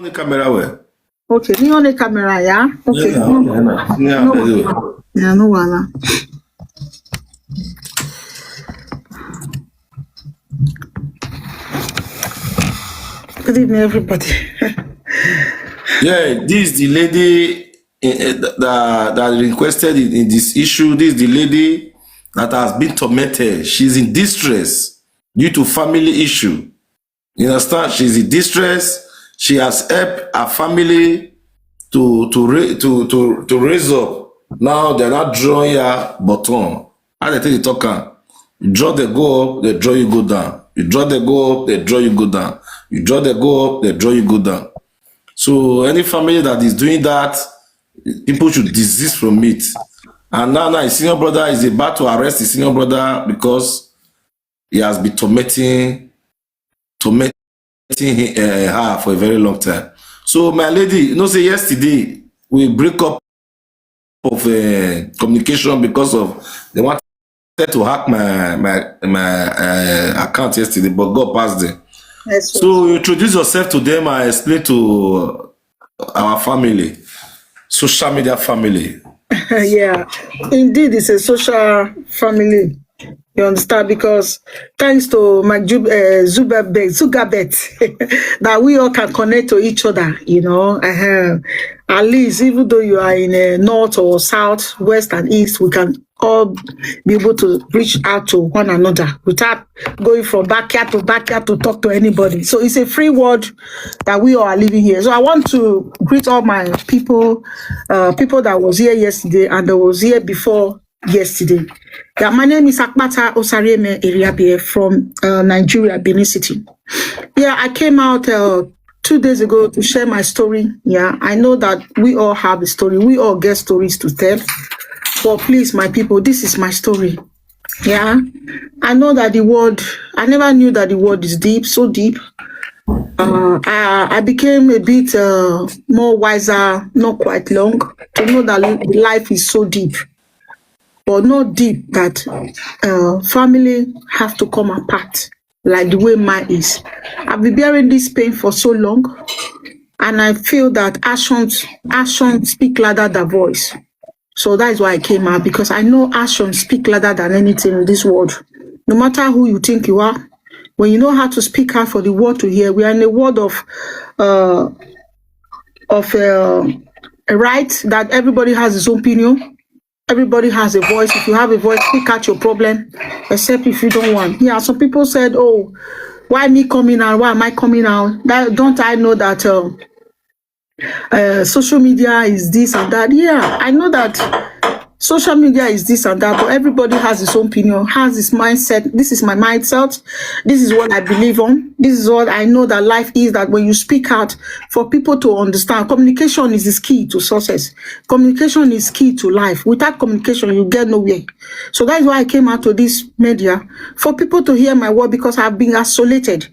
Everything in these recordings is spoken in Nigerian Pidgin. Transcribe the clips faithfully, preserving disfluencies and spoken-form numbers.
On the camera well. Okay, me on the camera, yeah? Okay. Yeah, No, yeah, yeah, yeah, no, very well. wahala. Yeah, no wahala. Good evening, everybody. Yeah, this is the lady eh, eh, that that requested in, in this issue. This is the lady that has been tormented. She's in distress due to family issue. You understand? She's in distress. She has helped her family to to ra- to to to raise up. Now they're not drawing her button. How they take the talk am? Draw the go up, they draw you go down. You draw the go up, they draw you go down. You draw the go up, they draw you go down. So any family that is doing that, people should desist from it. And now, now his senior brother is about to arrest his senior brother because he has been tormenting tormenting uh, her for a very long time. So my lady, you know, say yesterday we break up of uh, communication because of they wanted to hack my my my uh, account yesterday, but God passed them. Yes, So you introduce yourself to them and explain to our family, social media family. Yeah, indeed, it's a social family. You understand? Because thanks to Mark Jub- uh, Zuckerberg, Zuckerberg that we all can connect to each other, you know. Uh-huh. At least, even though you are in a north or south, west and east, we can all be able to reach out to one another without going from backyard to backyard to talk to anybody. So it's a free world that we all are living here. So I want to greet all my people, uh, people that was here yesterday and that was here before yesterday. Yeah, my name is Akpata Osarieme Eriabie from uh, Nigeria, Benin City. Yeah, I came out uh, two days ago to share my story. Yeah, I know that we all have a story. We all get stories to tell. But please, my people, this is my story. Yeah, I know that the world, I never knew that the world is deep, so deep. Uh, I, I became a bit uh, more wiser, not quite long, to know that li- life is so deep, but not deep that uh, family have to come apart like the way mine is. I've been bearing this pain for so long, and I feel that actions actions speak louder than voice. So that is why I came out, because I know actions speak louder than anything in this world. No matter who you think you are, when you know how to speak out for the world to hear, we are in a world of uh, of uh, a right that everybody has his own opinion. Everybody has a voice. If you have a voice, speak out your problem, except if you don't want. Yeah, some people said, "Oh, why me coming out? Why am I coming out? That, don't I know that uh, uh, social media is this and that?" Yeah, I know that social media is this and that, but everybody has his own opinion, has his mindset. This is my mindset. This is what I believe on. This is what I know that life is, that when you speak out for people to understand, communication is the key to success. Communication is key to life. Without communication, you get nowhere. So that's why I came out to this media, for people to hear my word, because I've been isolated.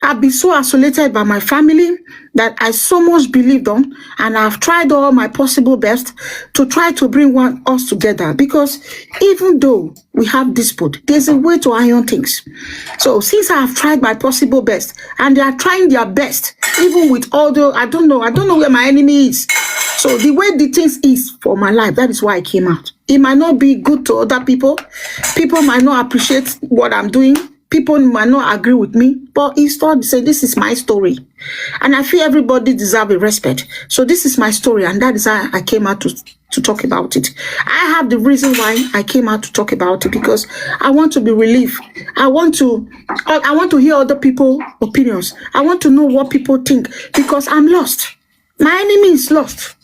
I've been so isolated by my family that I so much believed on, and I've tried all my possible best to try to bring one us together, because even though we have dispute, there's a way to iron things. So since I have tried my possible best, and they are trying their best, even with all the, I don't know, I don't know where my enemy is. So the way the things is for my life, that is why I came out. It might not be good to other people. People might not appreciate what I'm doing. People might not agree with me, but it's all the same. This is my story. And I feel everybody deserve a respect. So this is my story, and that is how I came out to, to talk about it. I have the reason why I came out to talk about it, because I want to be relieved. I want to I I want to hear other people' opinions. I want to know what people think, because I'm lost. My enemy is lost,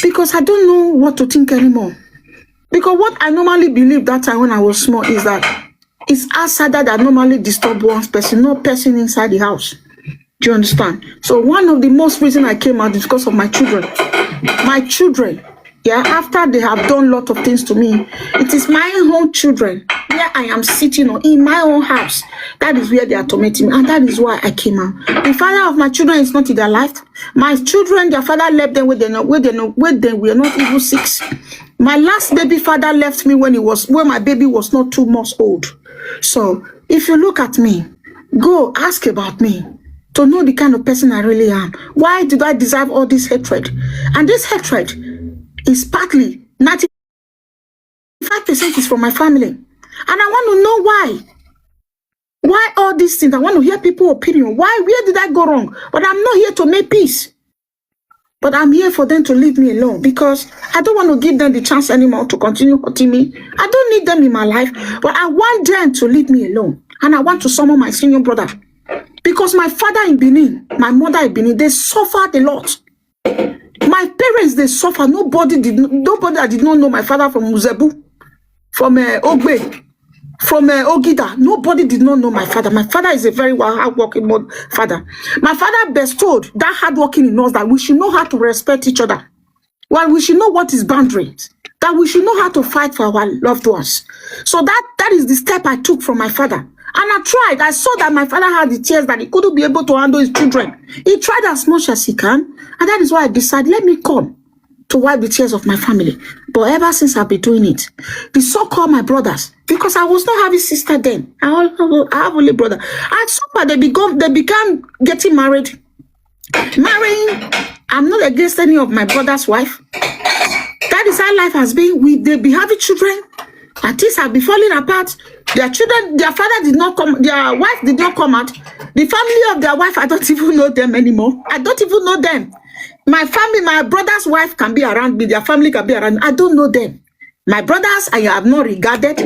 because I don't know what to think anymore. Because what I normally believe that time when I was small is that it's outsider that normally disturb one person, not person inside the house. Do you understand? So one of the most reason I came out is because of my children. My children, yeah, after they have done lot of things to me, it is my own children where I am sitting on in my own house. That is where they are tormenting me, and that is why I came out. The father of my children is not in their life. My children, their father left them where they not where they not where they were not even six. My last baby father left me when he was when my baby was not two months old. So if you look at me, go ask about me. know the kind of person I really am. Why did I deserve all this hatred? And this hatred is partly ninety-five percent is from my family. And I want to know why. Why all these things? I want to hear people's opinion. Why? Where did I go wrong? But I'm not here to make peace. But I'm here for them to leave me alone because I don't want to give them the chance anymore to continue hurting me. I don't need them in my life, but I want them to leave me alone. And I want to summon my senior brother because my father in Benin, my mother in Benin, they suffered a lot. My parents, they suffer. Nobody did, nobody that did not know my father from Uzebu, from uh, Ogbe, from uh, Ogida. Nobody did not know my father. My father is a very well hardworking father. My father bestowed that hardworking in us that we should know how to respect each other. Well, we should know what is boundaries. That we should know how to fight for our loved ones. So that that is the step I took from my father. And I tried. I saw that my father had the tears that he couldn't be able to handle his children. He tried as much as he can, and that is why I decided, let me come to wipe the tears of my family. But ever since I've been doing it, the so-called my brothers, because I was not having sister then. I have only brother. And so far they become they began getting married. Marrying, I'm not against any of my brother's wife. That is how life has been. We they be having children, and things have been falling apart. Their children, their father did not come, their wife did not come out. The family of their wife, I don't even know them anymore. I don't even know them. My family, my brother's wife can be around me, their family can be around me. I don't know them. My brothers, I have not regarded.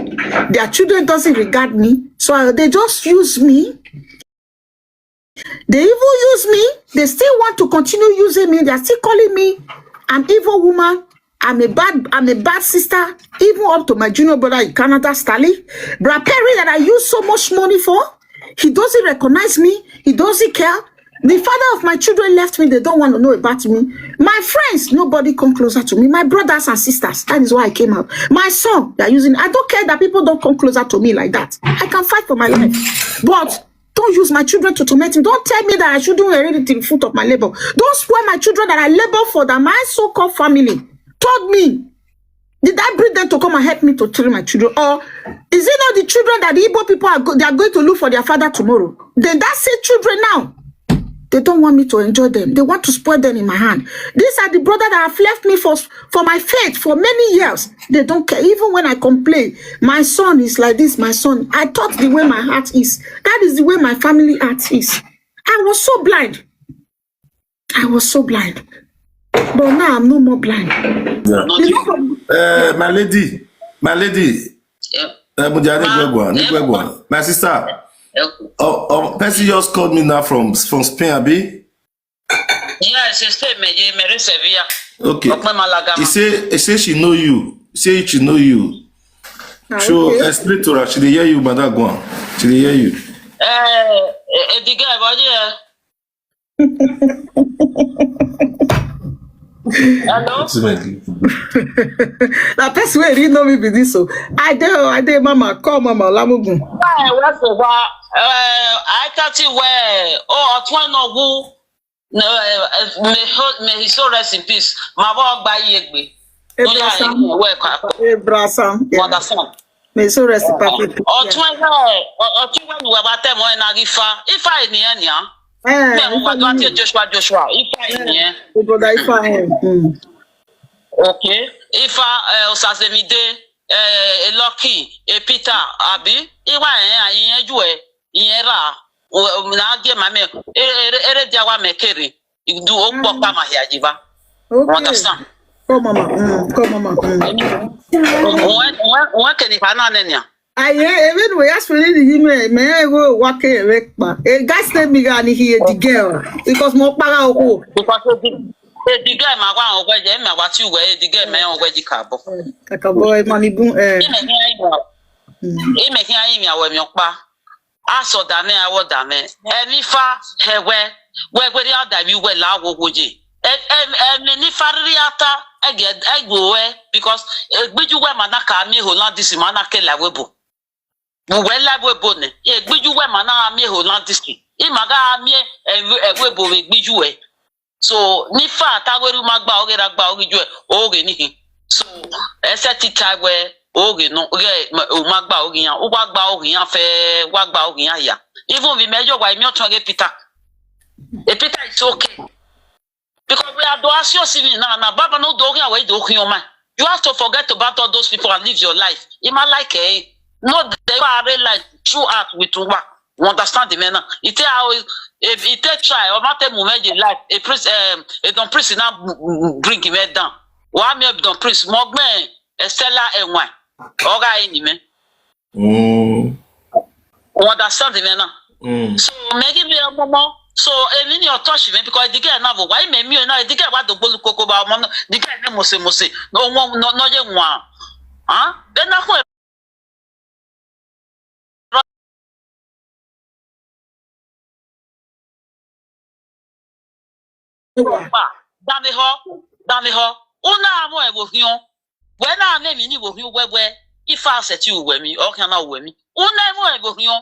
Their children doesn't regard me. So uh, they just use me. They even use me. They still want to continue using me. They are still calling me an evil woman. I'm a bad, I'm a bad sister. Even up to my junior brother in Canada, Stanley. Brad Perry that I use so much money for, he doesn't recognize me. He doesn't care. The father of my children left me. They don't want to know about me. My friends, nobody come closer to me. My brothers and sisters, that is why I came out. My son, they are using. I don't care that people don't come closer to me like that. I can fight for my life. But don't use my children to torment me. Don't tell me that I shouldn't inherit the fruit of my labor. Don't spoil my children that I labor for, that my so-called family told me. Did I bring them to come and help me to train my children? Or is it not the children that the Igbo people are, go- they are going to look for their father tomorrow? Then that's it, children now. They don't want me to enjoy them. They want to spoil them in my hand. These are the brothers that have left me for, for my faith for many years. They don't care. Even when I complain, my son is like this, my son. I thought the way my heart is. That is the way my family heart is. I was so blind. I was so blind. But now I'm no more blind. Yeah. Uh, my lady, my lady. Uh, Mujani Gwegwa, Gwegwa. My sister. Oh, oh, person just called me now from from Spain, Abi. Yeah, she stay me, me Sevilla. Okay. He say, he say she know you. Say she know you. So explain to her. She dey hear you, madam. Go on. She dey hear you. Eh, eh, the guy, but yeah. Hello? Na person wey really know me be this o. I dey o, I dey, mama, call mama Olamugun. Why, what's the wa? Uh, I thought you were. Oh, Otwan Ogu. No, uh, uh, may, ho- may his soul rest in peace. My boy Gbayegbe. Hey, Brother Sam. Well, Hey, Brother Sam. Yeah. Understand? May his soul rest in perfect peace. Yeah. Otwan, Otwan, you were about them when I give her. If I need any, huh? Eh, Me, what do I tell Joshua? Joshua, if I need, eh? Oh, brother, if I am. Mm. Okay. If I, uh, Osazemide, uh, a Lucky, a Peter, Abi, if I, eh, I enjoy, in era, na get my me, ere dia wa me kere, you do okpo pa ma ya jiva. Okay. Understand? Come, mama. Mm. Come, mama. Mm. When, when, when can you find out then? Aye, even we ask for the me, me go work a work pa. A gas name me gani here the girl because mo para oko. Because the, the, the guy, my one, over there, my what you wear, the guy, my own, where the cabo. Kaka boy, money boom. Eh. He may hear him, he may hear him, I will pa. Aso dame, I will dame. Emi fa, he we, we, we, the other, you will, I will, would ye. Emi ni fa riata, I get, I go away, because a biju we manaka, me, Holland, this manaka, la webo. Mo wee la egbe ebo ne. Ye gbiju we mana amie Holland district. I maga amie ewe ebo we gbiju we. So ni fa ta we ru magba oge ra gba oge ju e oge ni hi. So ese ti ta we oge no ge o magba oge yan. O wa gba oge yan fe wa gba oge yan ya. Even vi mejo wa mi otun ge Peter. Epita, it's okay. Because we are doing serious even now. Now, Baba, no doing away, doing your man. You have to forget about all those people and live your life. Ima like, eh? No, they are real life. True heart with Uwa. You understand the man now? It tell how if it tell try or matter moment in life. A priest, um, a don priest now bring him head down. Why me don priest? Mogme, Estella, and why? Oga, any man. Mm. You understand the man now? Mm. So Maggie be a mama. So a mini or touch me because the girl now why me me now the girl what the bolu coco ba mama the girl na mose mose no one no no ye one. Huh? Then na who Ewa. Ba, dame ho, dame ho. Una amo e wo hion. We na ne mi ni wo hion we we. Ifa se ti wo mi, o kan na wo mi. Una amo e wo hion.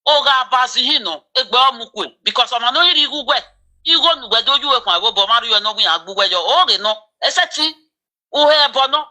O ga bazi hino, egbe o mu kwe because o ma no iri gu gwe. Igo nu gwe doju we kan wo bo ma ri o no gun agbu gwe yo. O ge no. Ese ti. Uhe bono.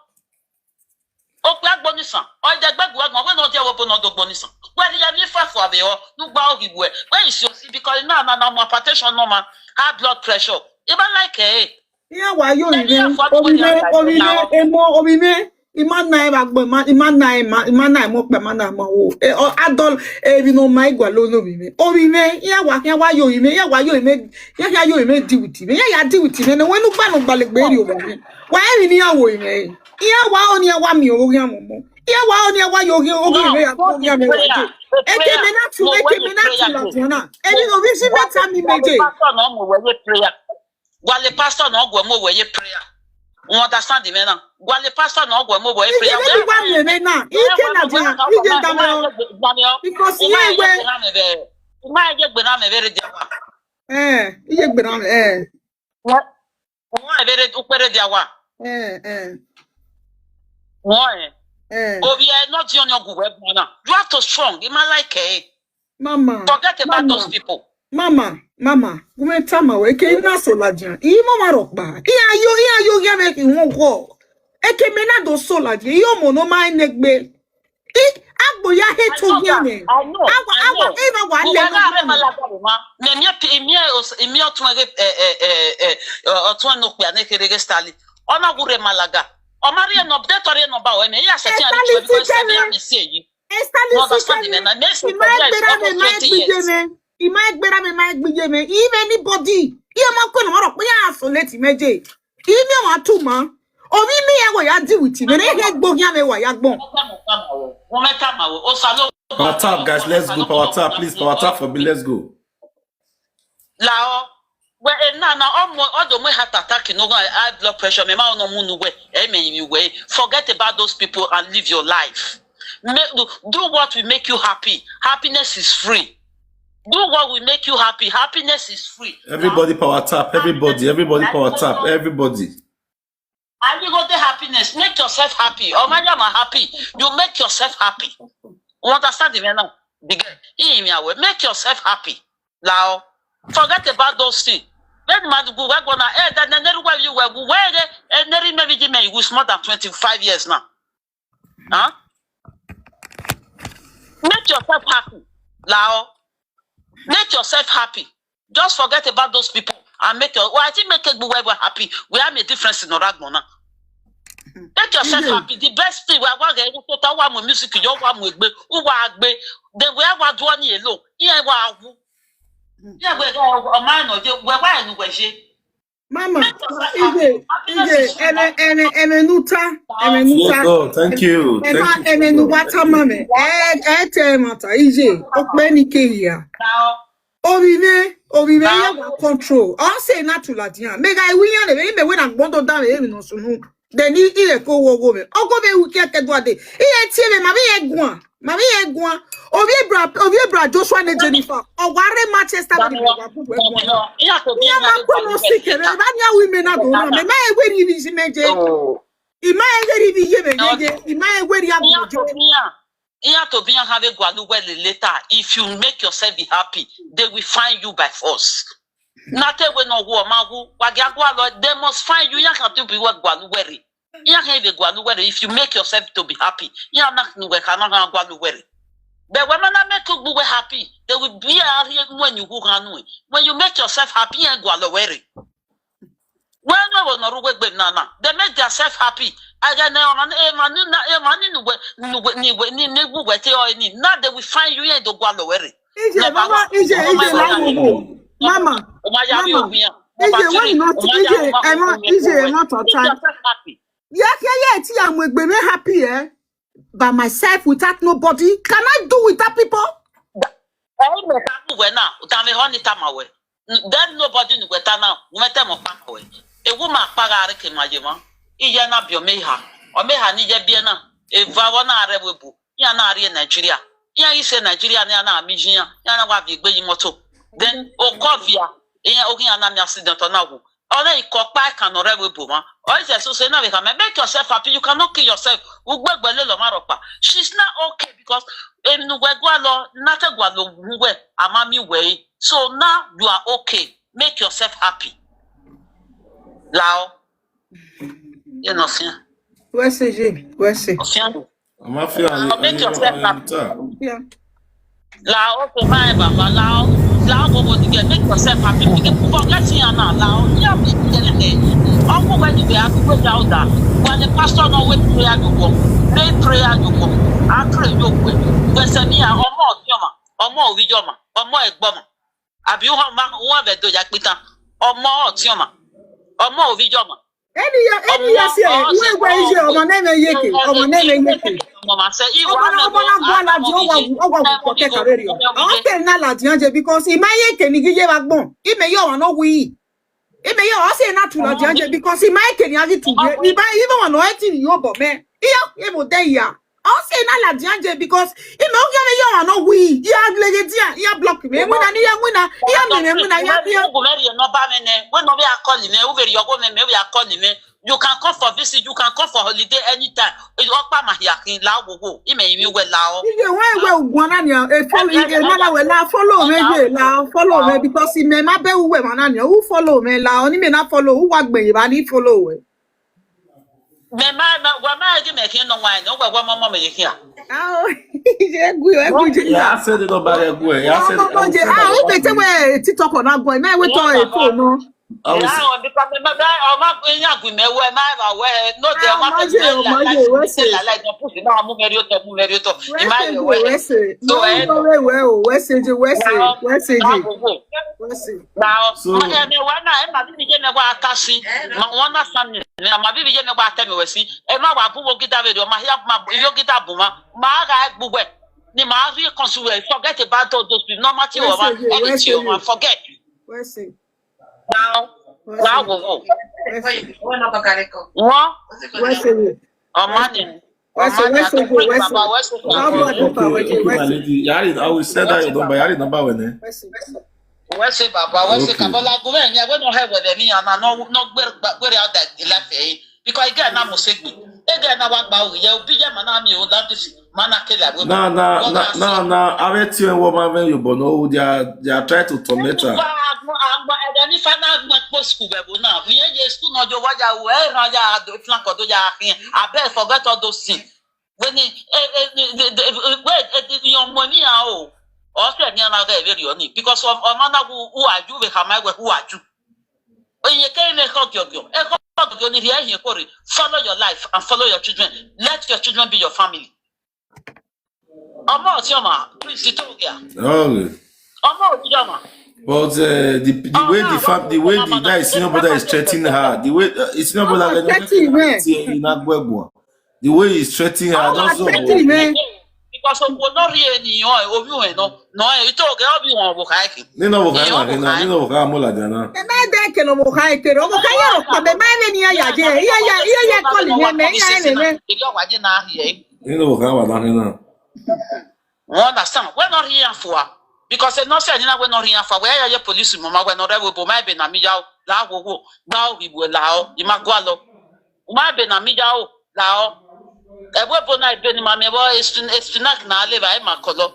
Okpe agbonisan. Oide gbegbu agbon we no die wo bono do gbonisan. Where ya mi fa fo abe o. Nu gba ogi we. Where is your see because na na na mo hypertension no ma. High blood pressure. Even like eh. Iya wa yo Eri ime. afọ Obi me, agbon ya obi me, na. emo, obi me. Ima na ema gbo, ima ima na ema, ima na emo pe, ima na emo wo. E o adol e bi no ma igwa lo no bi me. Obi me, iya wa, iya wa yo ime, iya wa yo ime, iya ya yo ime di with me. Iya ya di with me. No wenu gba no gba le gbe ri obi me. Wa e ni ya wo ime. Iya wa o ni ya wa mi o ya mo mo. Iya wa o ni ya wa yo yo o ya me ya ko ya me. Eke me na tu, eke me na tu la jona. E bi no bi si me ta mi meje. Pastor no mo we prayer. Wale pastor no gwe mo we prayer. You understand the man now? Wale pastor no gwe mo we prayer. Ije ni wa mi me na. Ike na dia, ije da me o. Because ye we. Uma ye gbe na me be. Uma ye gbe na me be re dia wa. Eh, ije gbe na me. Eh. Uma be re ukpere dia wa. Eh, eh. Won eh. Eh. Obi e no di onye ogu we na. You have to strong. Ima like eh. Mama. Forget about Mama. Those people. Mama, mama, gume tama we ke ina so la jan. I mama rokpa. I ayo, i ayo ya me ki won go. Eke me na do so la jan. I o mo no ma enegbe. I agbo ya he to ye me. I know. Awa, I awa, know. e ma wa Mo le wa na re no. malaga ma. Me mi pi mi os mi otun re eh eh eh eh otun no pe ane kere ge stali. Ona gu re malaga. O ma ri e no de tori e no ba o me. Ya se ti ani Estali because ti se mi kere. Ami se yi. Estali No si understand ke me. Na me se Ima egbera me, ima egbije me. Ima egbera me, ima egbije me. If anybody, iye ma ko no ro pe ya isolate meje. Imi wa tu ma. Obi mi ya wo ya di with me. Re he gbo ya me wa ya gbon. Mo meta ma wo. O sa lo. Power tap, guys. Let's go. Power tap, please. Power tap for me. Let's go. Lao. We e na na omo odo mo heart attack no go high blood pressure me ma no mu nu we. E me mi we. Forget about those people and live your life. Me, do, do what will make you happy. Happiness is free. Do what will make you happy. Happiness is free. Everybody power tap. Everybody. Everybody power tap. Everybody. And you go the happiness. Make yourself happy. Oh my God, I'm happy. You make yourself happy. You understand the man now? The girl. He me away. Make yourself happy. Lao. Forget about those things. Then man go work on eh then never where you were where eh never maybe give me with more than twenty-five years now. Huh? Make yourself happy. Lao. Make yourself happy. Just forget about those people and make your well, I think make Egbuwe happy. We have a difference in Oragbona. Make yourself Mhm. Happy. The best thing we are going to talk about music, you want we gbe, who wa gbe. Then we have one alone. Here we are. Yeah, we go. Oh man, no, we why no we. Mama, ije, ije, eme, eme, eme nuta, eme nuta. Oh, thank you. Eme, Thank you. eme nuta, mama. Eh, eh, te mata, ije, okpe ni ke ya. Now, Obi me, obi me, ya wa control. O se na tu la dia. Me ga iwi ya ne, me, me we na gbondo da me, me no sunu. Then i, i e ko wo wo me. O go me wi ke ke do ade. I e tie me, ma me e gwa. Ma me e gwa. Obi e bra, obi e bra Joshua ne Jennifer. O wa re Manchester me wa ku gbe gwa. you have to be Ya ma ko no si ke me, ba ni awi me na do na. Me ma e we ni bi si me je. Oh. I ma e we ni bi ye me je. I ma e we ni abu Ihe je. atọ ihe a ihe atọ bụ ihe ha be gwalu well later. If you make yourself be happy, they will find you by force. Nate we no wo magu wagi agwa lo, they must find you. Ya ka to be what gwalu well. Ya ka be gwalu well. If you make yourself to be happy, ya na nu we ka na gwalu well. But when man make you be happy, they will be out here when you go hanu. When you make yourself happy and go alowere. When no one no ruwe gbe na na, they make themselves happy. Again, na man e man na e man ni nuwe nuwe ni we ni ni we te o ni. Now they will find you and go alowere. Ije, mama, ije, ije, la wo wo. Mama, mama. Ije, when not, ije, I'm not, ije, I'm not on time. Yeah, yeah, yeah, ti am we be me happy, eh? By myself without nobody. Can I do without people? Eh, me ka ku we na, uta me ho ni ta ma we. Then nobody ni we ta na, we te mo pa ma we. E wo ma pa ga re ke ma ye ma. Iye na bio me ha. O me ha ni ye bi na. E va wo na re we bu. Ya na re Nigeria. Ya ise Nigeria ni na mi jin ya. Ya na wa bi gbe yi moto. Then o ko via. Ya o ki ya na mi accident o na wo. Ona ikopa kan no re we bo ma. O ise so say na we ka me make yourself happy. You cannot kill yourself. Ugbegbe le lo ma ropa. She's not okay because em nu we gwa lo na te gwa lo wu we ama mi we. So now you are okay. Make yourself happy. Lao. You know, fear. Where's C J? Where's C J? Fear. I'm not feeling. Lao, make yourself happy. Lao, okay, my baba. Lao, lao, go go to get make yourself happy. Forget you now. Lao, yeah, me tell me. Uncle, when you be happy, go down there. When the pastor no wait prayer you go, pray prayer you go. I pray you go. Where's me? Omo otioma, omo ovijoma, omo egboma. Abi uha ma uha vedo ya pita. Omo otioma, omo ovijoma. Any year, any year, say, we we ije, omo name yeke, omo name yeke. Omo na omo na gwa na di owa owa owa ko ke kareri o. O ke na la di anje because i ma yeke ni giye wa gbon. I me yo no wi. I me yo o se na tu la di anje because i ma yeke ni agi tu ye. I ba even wa no eti ni yo bo me. Iyo, e mo de ya. O se na la di anje because i me o ge me yo wa no wi. Ya le ge dia, ya block me. Mu na ni ya mu na. Ya me me mu na ya ya. Ugu meri no ba me ne. We no be a call me. Ugu yo go me me we a call me. You can come for visit, you can come for holiday anytime. Okpa mahiakin la wowo. Ime imi we la o. Iye we we ugwana ni e follow e mala we la follow me ye la follow me because i me ma be we ma na ni u follow me la oni me na follow u wa gbe ba ni follow we. Me ma ma wa ma gi me kin no wa ni o gbe mo mo me ye kia. Ah, je gu e gu je. Ya se de no ba re gu e. Ya se de. Ah, o be te we TikTok na go me we to e phone no. I was Ìyá àwọn bí pàmò bá ọmọ ìyá àgùn mẹ́wọ́ ẹ máa rà wẹ́ ẹ lóde ọmọ Ah, ọmọ jẹ́, ọmọ jẹ́, wọ́n ṣe. Lálẹ́ ìjọ fúùsì náà mú mẹ́rí ó tẹ mú mẹ́rí ó tọ̀ ìmá Wẹ́sẹ̀ rẹ̀ jẹ́ wẹ́ wẹ́sẹ̀. So, Wọ́n ẹ- ń gbọ́ wẹ́wẹ́ o, wẹ́sẹ̀ jẹ́ wẹ́sẹ̀. Láwọn gbogbo Wẹ́sẹ̀. Now, So- ẹ̀mí wa náà ẹ̀ máa bíbi jẹ́ mẹ́wàá ata sí. Wọ́n náà sàn mí. Ẹ̀ máa bíbi jẹ́ mẹ́wàá tẹ́ mi wẹ̀ sí. Ẹ má wàá bú wo gíta rẹ̀ dùn. Ọmọ ayé máa bú yóò gíta bù wọn. Máa ra gbogbo ẹ̀. Ni màá rí kan sí rẹ̀. Forget about all those people. Normal tí wọ́n máa Wẹ́sẹ̀ jẹ́, ẹni tí wẹ́sẹ̀ wọ́n máa jẹ́. forget. Wẹ́sẹ̀. Now, Wẹ́sẹ̀. Láwọn gbogbo. Wẹ́sẹ̀. Wọ́n Wẹ́sẹ̀ jẹ́. ọmọ ni Wẹ́sẹ̀, ọmọ ni wẹ́sẹ̀, àtúntò wẹ́sẹ̀. Bàbá wẹ́sẹ̀ Wọ́n bọ̀ ní Okay, pàwọ́ jẹ́ okay, wẹ́sẹ̀. Malady. Yari, I will send out your number. Yari number when eh? Wẹ́sẹ̀. Wẹ́sẹ̀ bàbá wẹ́sẹ̀ Okay. kàbọ́lá gómìnà yẹn wẹ́n náà hẹ́wẹ̀ lẹ́mí yẹn náà náà gbé gbére out that life ẹ̀ because igi ẹ̀ náà mo ṣe gbè igi ẹ̀ náà wá gba òye yẹ òbí yẹ màá náà mi ò lábìsì màá náà kélé àwẹ̀ Na na na na na. Ave ti en woman ven you bono. They are they are trying to torment her. Àgbọn àgbọn ẹ̀dẹ̀ ní fana àgbọn pọ̀ skul bẹ̀ bọ̀ náà fi yẹn yẹ skul náà jọ wájà wò ẹ̀ ràn yà àdó fúlàn kọ́ tó yà á fi yẹn abẹ́ forget all those things. Wẹ́n ni ẹ ẹ ẹ ẹ ẹ ẹ ẹ ọmọ ní yà ó ọ̀sẹ̀ ní ẹ̀ náà rẹ̀ ẹ̀ bẹ̀rẹ̀ ọ̀ ní because ọmọ náà who who are you wẹ̀ hàmá wẹ̀ who are you. Oye kẹ́hìn ẹ̀ kọ́ gíọ̀gíọ̀ ẹ̀ kọ́ gíọ̀gíọ̀ ní rí ẹ̀yìn kórè follow your life and follow your children, let your children be your family. Ọmọ ọtí ọmọ Kristi tó gẹ̀ Okay. ọmọ òbí ọmọ. But uh, the the way the fam the way the guy senior brother is threatening her, the way uh, his senior brother Ọmọ threatening her. The way he's threatening her, Ọmọ not so. threatening her. Because owó náà rí ènìyàn ẹ̀ omi ẹ̀ náà náà ẹ̀ tó gẹ̀ ọ́ bí wọn wò káyọ̀kì. Nino Vokana, Nino Vokana Mola Jana. Ẹ má dẹ́ kẹlẹ̀ ọmọ ká ẹ kẹlẹ̀ ọmọ ká yẹ ọ̀pọ̀ bẹ́ẹ̀ má ẹ ní ayà jẹ́ ẹ yẹ ẹ yẹ kọ́lì yẹn mẹ́ ẹ yẹ ẹ mẹ́. Èdè ọ̀wájẹ́ náà rí ẹ̀. Nino Vokana Mola Jana. Wọ́n understand. Wẹ́n náà rí yàn fún wa. Because ẹ̀ náà sẹ́yìn náà wẹ́n náà rí yàn fún wa. Wẹ́n yà yẹ police mọ̀ máa wẹ́n náà rẹ̀ wò bò máa bẹ̀ nà mí yá o. Láwòwò. Gbá òwìwò ẹ̀ là ọ́. Ìmá gbọ́ àlọ́. Máa bẹ̀ nà mí yá o. Là ọ́. Ẹ̀wọ́ ìbò náà ìbẹ̀ ni màmí ẹ̀wọ́ Espinak náà lè bá ẹ̀ máa kọ̀ lọ.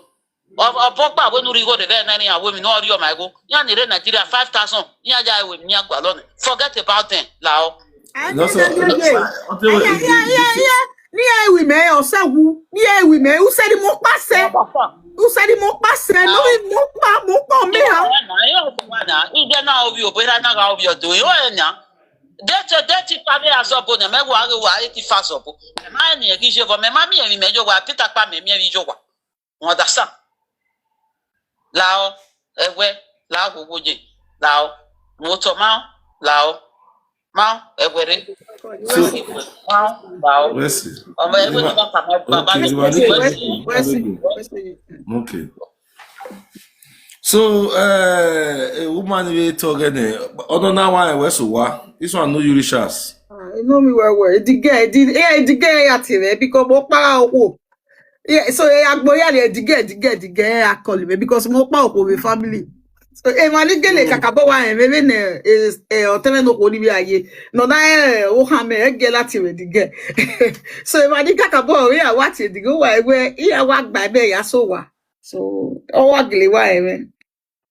Ọ̀bọ̀ gbà wẹ́n nù rí ìwé rẹ̀ bẹ́ẹ̀ náà ní àwọn èmi náà rí ọmọ ẹ̀wọ́. Yàn ní rẹ̀ Nàìjíríà five thousand. Yàn já ìwé mi ní àgbà lónìí. Forget about them. Là ọ́. No, so, Yeah, yeah, yeah, yeah. Ni ewi me o se wu. Ni ewi me u se di mo pa se. U se di mo pa se. No mi mo pa mo pa me ha. Ije na obi obera na ga obi odo yo enya. Dete dete pa be azobo ne me wa wa eti fa zobo. Me ma ni e ki je vo me ma mi e mi me jo wa pita pa me mi e mi jo wa. Won da sa. Lao ewe lao gogo je. Lao mo to ma lao ma ewe re. So, Ma lao. let's see. Ọmọ ẹgbẹ́ tó bá kà máa bàbá Okay, mi you kò are sí there. wẹ́sì. Where's Adego. Where's the Okay. So, uh, a woman we talking. Other now why we so wa? This one no you reach us. Ah, you know me well well. Edige, Edige, yeah, Edige, yeah, tire because mo pa owo. Yeah, so yeah, agbo yeah, Edige, Edige, Edige, yeah, I call me because mo pa owo with family. So e ma ni gele kakabo wa e me me ne e e o tele no ko ni bi aye. No na e o ha me e ge lati re dige. So e ma ni kakabo we a wa ti dige wa e we e a wa gba be ya so wa. So o wa gele wa e me.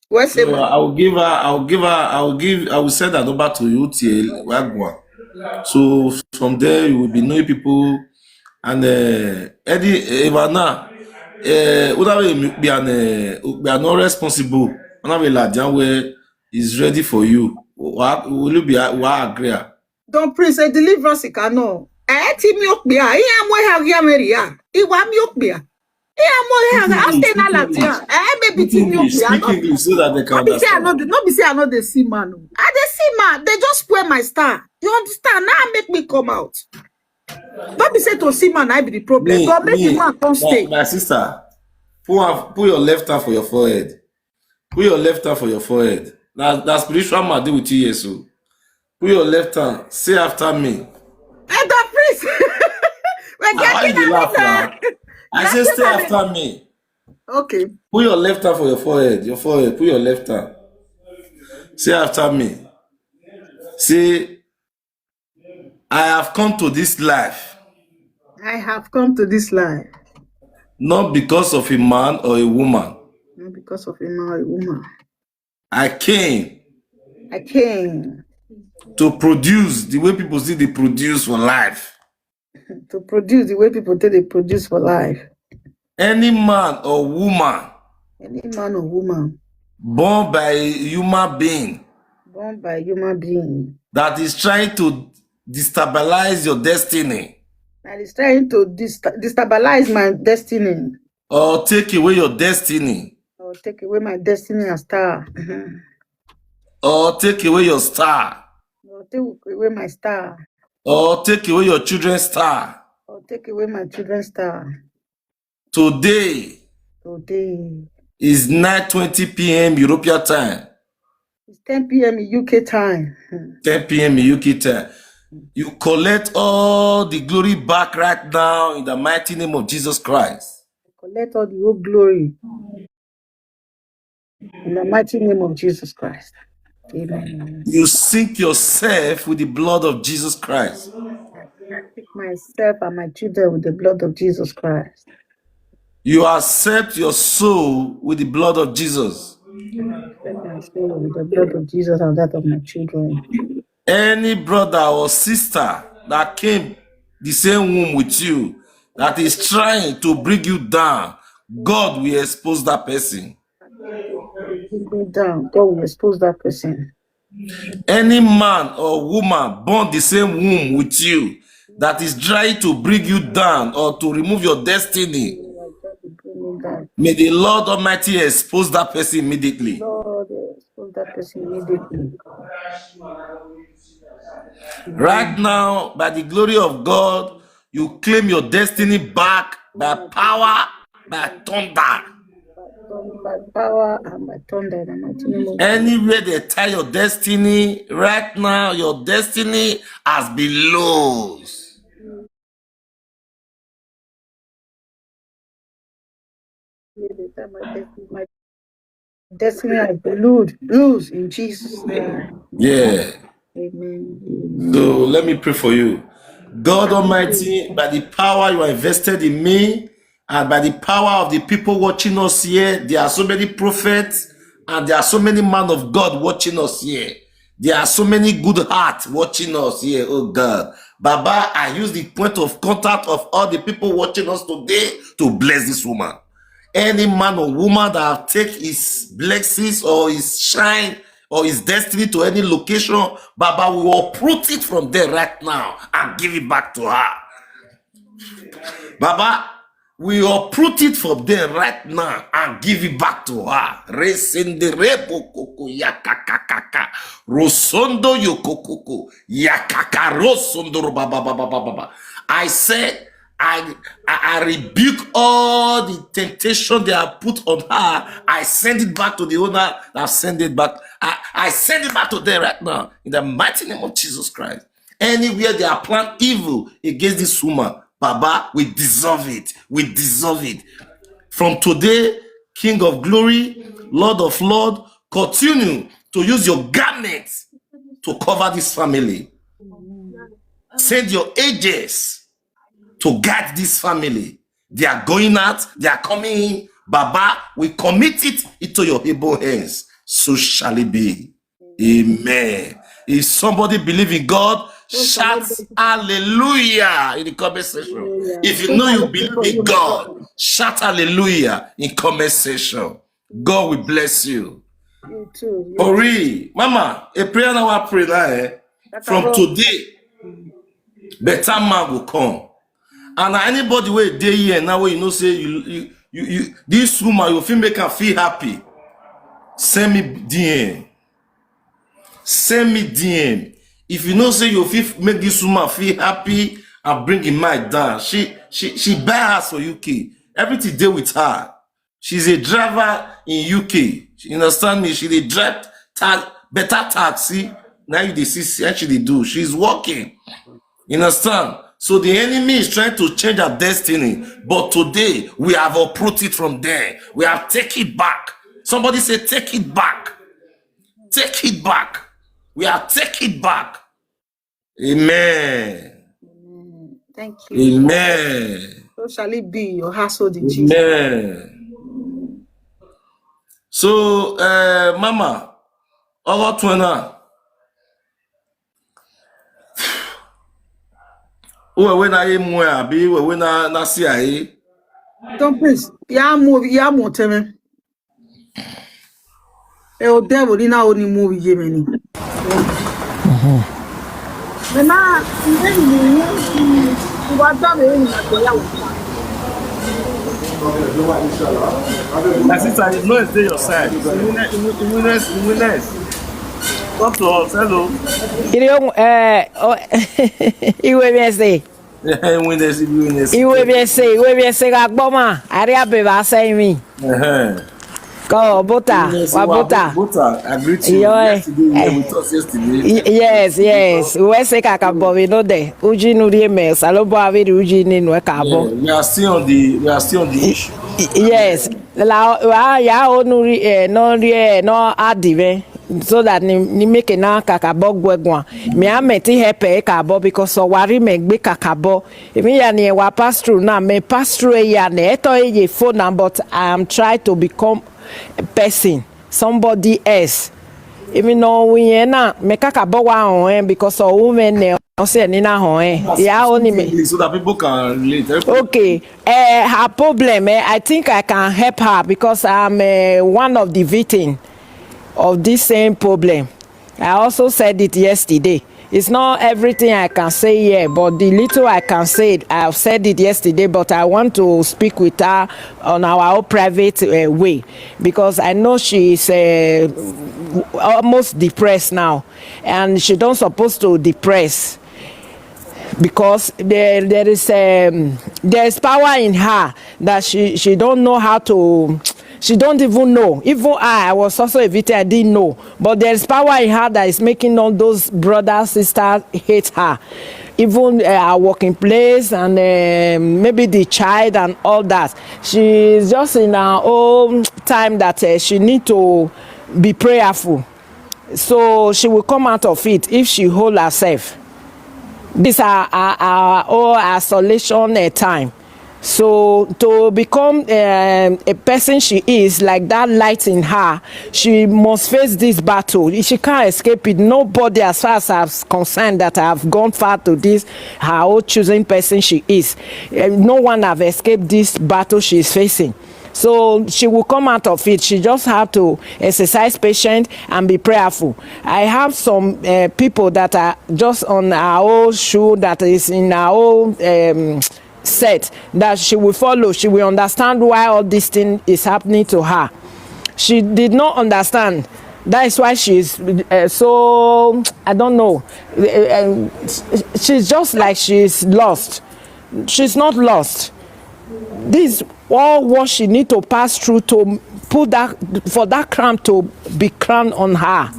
We se So I will give her, I will give her, I will give, I will send her number to you till Wagwan. So from there you will be knowing people and uh, Eddie Ivana. Uh, una we be an uh, be an responsible. Una we la dia we is ready for you. Wa will you be wa agree? Don't pray say deliverance ka no. Eh ti mi o pe a. Iya mo ha ri Ameria. Iwa mi o pe a. Iya mo ha a stay na la dia. Eh me bi ti Speak mi o English, pe a. speak English so that they can No be say I no understand. dey, no be say I no dey see man o. I dey see man. They just spoil my star. You understand? Now make me come out. Don't be say to see man, I be the problem. Me, But make the me, man come my, stay. my sister, put her, put your left hand for your forehead. Put your left hand for your forehead. Now that spiritual man deal with you here so. Put your left hand. Say after me. Elder priest. We're Ah, why you getting dey laugh now? everywhere. I say stay after me. Okay. Put your left hand for your forehead. Your forehead. Put your left hand. Say after me. Say, I have come to this life I have come to this life not because of a man or a woman. not because of a man or a woman. I came I came to produce the way people see they produce for life. To produce the way people take they produce for life. Any man or woman Any man or woman born by a human being born by a human being that is trying to destabilize your destiny that is trying to dest- destabilize my destiny or take away your destiny or take away my destiny and star. Mhm. or take away your star Or take away my star. or take away your children's star. Or take away my children's star. Today Today is nine twenty p m European time, it's ten p m in U K time. Hmm. ten p m in U K time. You collect all the glory back right now in the mighty name of Jesus Christ. Collect all the whole glory in the mighty name of Jesus Christ. Amen. You sink yourself with the blood of Jesus Christ. Pick myself and my children with the blood of Jesus Christ. You accept your soul with the blood of Jesus. Pick my soul with the blood of Jesus and that of my children. Any brother or sister that came the same womb with you that is trying to bring you down, God will expose that person. Bring me down. God will expose that person. Any man or woman born the same womb with you that is trying to bring you down or to remove your destiny, Bring me down. May the Lord Almighty expose that person immediately. Lord, expose that person immediately. Right now, by the glory of God, you claim your destiny back by power, by thunder. By power and by thunder in the mighty name of Anywhere they tie your destiny, right now, your destiny has been loosed. My destiny, my destiny has been loosed, loosed in Jesus' name. Yeah. Amen. So let me pray for you. God Almighty, by the power you are invested in me, and by the power of the people watching us here, there are so many prophets, and there are so many men of God watching us here. There are so many good hearts watching us here, oh God. Baba, I use the point of contact of all the people watching us today to bless this woman. Any man or woman that have take his blessings or his shine or his destiny to any location, Baba, we uproot it from there right now and give it back to her. Baba, we uproot it from there right now and give it back to her. Resende rebo koko yakakakaka. Rosondo yokokoko. Yakaka rosondo ro ba ba ba ba ba ba ba. I say, I, I, I rebuke all the temptation they have put on her. I send it back to the owner. I send it back. I, I send it back to them right now in the mighty name of Jesus Christ. Anywhere they are planned evil against this woman, Baba, we dissolve it. We dissolve it. From today, King of glory, Lord of lord, continue to use your garment to cover this family. Send your angels to guard this family. They are going out, they are coming in. Baba, we commit it into your able hands. So shall it be. Amen. If somebody believe in God, shout hallelujah in the comment section. If you know you believe in God, shout hallelujah in comment section. God will bless you. You too. Ori, Mama, a prayer now I pray now, eh? From today, better man will come. And anybody wey dey here now, wey you know say you, you, you, you this woman, you fit make her feel happy. Send me D M. Send me D M. If you know say you fit make this woman feel happy and bring him mind down, she she she buy house for U K. Everything dey with her. She's a driver in U K. You understand me? She dey drive ta- better taxi. Now you dey see see how she dey do. She's working. You understand? So the enemy is trying to change her destiny. But today, we have uprooted from there. We have take it back. Somebody say, take it back. Take it back. We are take it back. Amen. Amen. Thank you. Amen. So shall it be your household in Jesus. Amen. So, uh, Mama, ọwọ́ tún ẹ náà. Wẹ̀wẹ̀ náà yé mu ẹ àbí wẹ̀wẹ̀ náà náà sí àyè. Don't please. Ya mo ya mo teme. E o devil ni na o ni mo ye me ni. Me na ni ni ni wa da me ni na ko ya wo. My sister, you know it's dey your side. Witness, witness, witness. Talk to us. Hello. Iri ohun eh o iwe bi ese. Witness, witness. Iwe bi ese, iwe bi ese ga gboma. Ari abe ba se mi. Uh-huh. Ko bota, wa bota. Bota, I greet you. Yo, eh, Yesterday, we eh. were with us yesterday. Y- Yes, yes. We say kaka bo we no de. Uji nu ri me, salo bo avi uji ni nu ka bo. Yeah, we are still on the we are still on the issue. Y- Yes. La wa ya onu ri eh no ri eh no adive. So that ni ni make na kaka bo gwegwa. Me a me ti help e ka bo because so wari me gbe kaka bo. Emi ya ni e wa pass through na me pass through e ya ne eto e ye phone na but I am trying to become a person, somebody else. Emi no wi yen na me kaka bo wa on en because o wu me ne o se ni na on en. Ya o ni me. English so that people can relate. Everybody- Okay. Uh, her problem, eh, I think I can help her because I'm uh, one of the victim of this same problem. I also said it yesterday. It's not everything I can say here, but the little I can say, I've said it yesterday, but I want to speak with her on our own private uh, way because I know she is uh, almost depressed now, and she don't supposed to depress because there there is um, there is power in her that she she don't know how to, she don't even know. Even I, I was also a victim, I didn't know, but there is power in her that is making all those brothers, sisters hate her, even uh, her working place and um, maybe the child and all that. She is just in her own time that uh, she need to be prayerful, so she will come out of it if she hold herself. This are our, our own isolation uh, time. So to become um, a person she is, like that light in her, she must face this battle. She can't escape it. Nobody, as far as I'm concerned, that have gone far to this her own chosen person she is, eh, no one have escaped this battle she is facing. So she will come out of it. She just have to exercise patience and be prayerful. I have some uh, people that are just on our own shoe, that is in our own um, set, that she will follow. She will understand why all this thing is happening to her. She did not understand. That is why she is uh, so, I don't know. Uh, uh, she's just like she is lost. She's not lost. This all what she need to pass through to put that, for that crown to be crowned on her.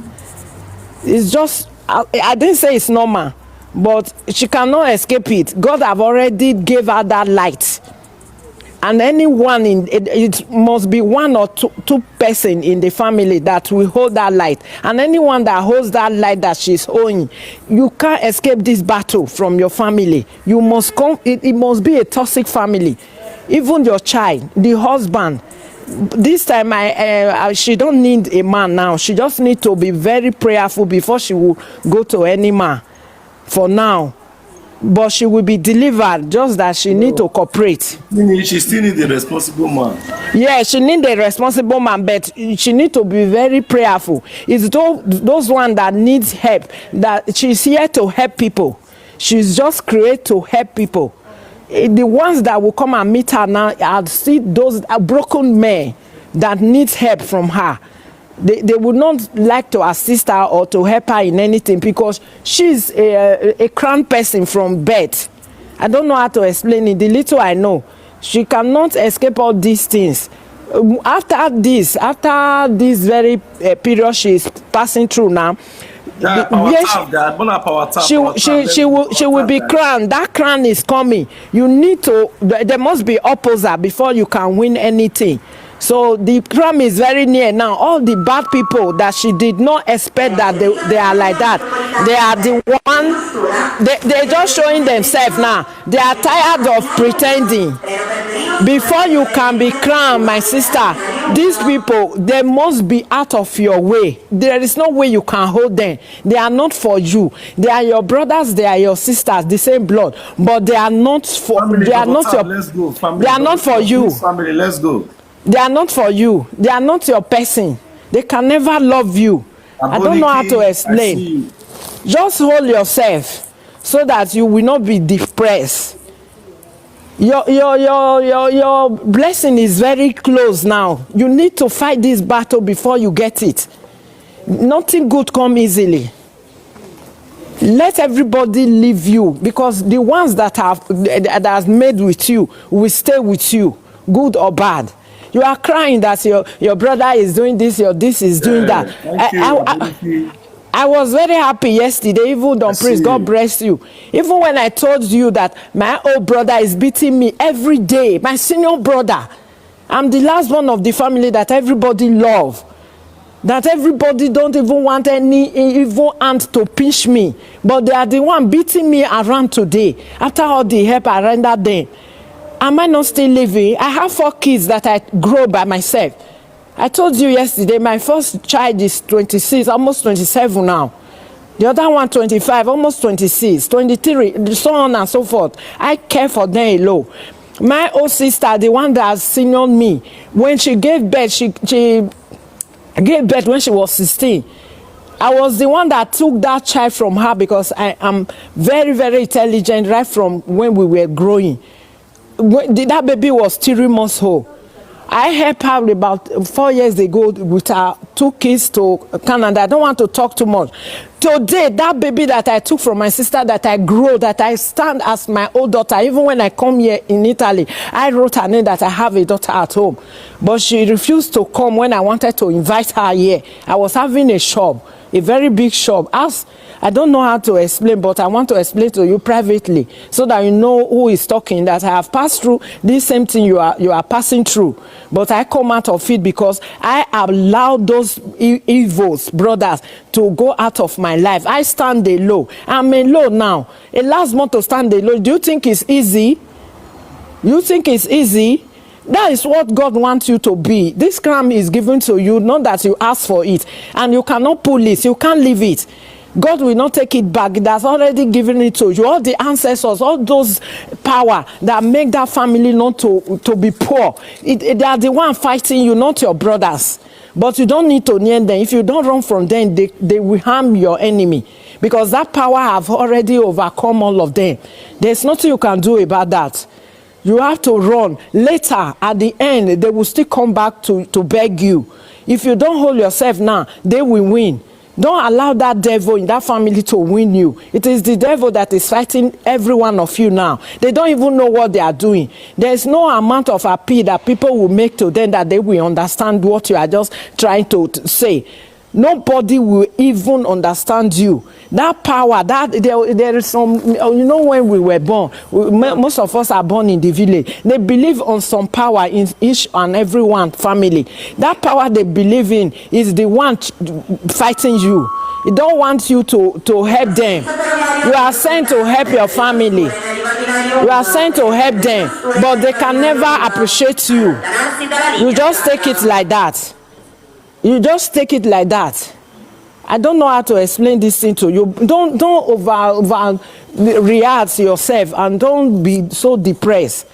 It's just, I, I didn't say it's normal, but she cannot escape it. God have already gave her that light. And anyone in it, it must be one or two, two person in the family that will hold that light. And anyone that holds that light that she's holding, you can't escape this battle from your family. You must come. It, it must be a toxic family. Even your child, the husband. This time, I, uh, she don't need a man now. She just need to be very prayerful before she will go to any man. For now, but she will be delivered. Just that she need to cooperate. Meaning she still need a responsible man. Yeah, she need a responsible man, but she need to be very prayerful. It's those, those one that needs help, that she's here to help people. She's just created to help people. Eh, the ones that will come and meet her now are still those uh, broken men that need help from her. They, they would not like to assist her or to help her in anything, because she's a, a crown person from birth. I don't know how to explain it. The little I know, she cannot escape all these things. Um, after this, after this very uh, period she is passing through now, Yeah, the- power yes, tap, that Bona power tap. she Power she tap, she let's will go, she will power be tap, crowned. That crown is coming. You need to, there there must be opposer before you can win anything. So the crown is very near now. All the bad people that she did not expect that they, they are like that, they are the one, they, they're just showing themselves now. They are tired of pretending. Before you can be crowned, my sister, these people, they must be out of your way. There is no way you can hold them. They are not for you. They are your brothers, they are your sisters, the same blood, but they are not for. Family, They are double not tap, your. Let's go. Family, They are not double for tap, you. Please, family, let's go. They are not for you. They are not your person. They can never love you. I don't know how to Aboniki, I explain. See you. Just hold yourself so that you will not be depressed. Your your your your your blessing is very close now. You need to fight this battle before you get it. Nothing good come easily. Let everybody leave you, because the ones that have that has made with you will stay with you, good or bad. You are crying that your your brother is doing this, your this is doing Yeah, that. thank you, I, I, I, Aboniki. I was very happy yesterday, even Don I Prince, see God you. Bless you. Even when I told you that my old brother is beating me every day, my senior brother, I'm the last one of the family that everybody love, that everybody don't even want any evil hand to pinch me. But they are the one beating me around today. After all the help I rendered them, am I not still living? I have four kids that I grow by myself. I told you yesterday, my first child is twenty-six, almost twenty-seven now. The other one, twenty-five, almost twenty-six, twenty-three, so on and so forth. I care for them alone. My old sister, the one that senior me, when she gave birth, she, she gave birth when she was sixteen. I was the one that took that child from her, because I am very, very intelligent right from when we were growing. When the, that baby was three months old. I helped her about four years ago with her two kids to Canada. I don't want to talk too much. Today, that baby that I took from my sister, that I grow, that I stand as my old daughter, even when I come here in Italy, I wrote her name that I have a daughter at home. But she refused to come when I wanted to invite her here. I was having a shop, a very big shop. As I don't know how to explain, but I want to explain to you privately so that you know who is talking, that I have passed through this same thing you are you are passing through. But I come out of it because I allow those e- evils, brothers, to go out of my life. I stand alone. I'm alone now. A last month to stand alone. Do you think it's easy? You think it's easy? That is what God wants you to be. This crown is given to you, not that you ask for it, and you cannot pull it, you can't leave it. God will not take it back. It has already given it to you. All the ancestors, all those power that make that family not to, to be poor, it, it- they are the one fighting you, not your brothers. But you don't need to near them. If you don't run from them, they, they will harm your enemy, because that power have already overcome all of them. There's nothing you can do about that. You have to run. Later, at the end, they will still come back to, to beg you. If you don't hold yourself now, they will win. Don't allow that devil in that family to win you. It is the devil that is fighting every one of you now. They don't even know what they are doing. There is no amount of appeal that people will make to them that they will understand what you are just trying to t- say. Nobody will even understand you. That power, that there, there is some, you know, when we were born, we, mo- most of us are born in the village. They believe on some power in each and every one family. That power they believe in is the one t- fighting you. It don't want you to, to help them. You are sent to help your family. You are sent to help them, but they can never appreciate you. You just take it like that. You just take it like that. I don't know how to explain this thing to you. Don't don't over over react yourself and don't be so depressed.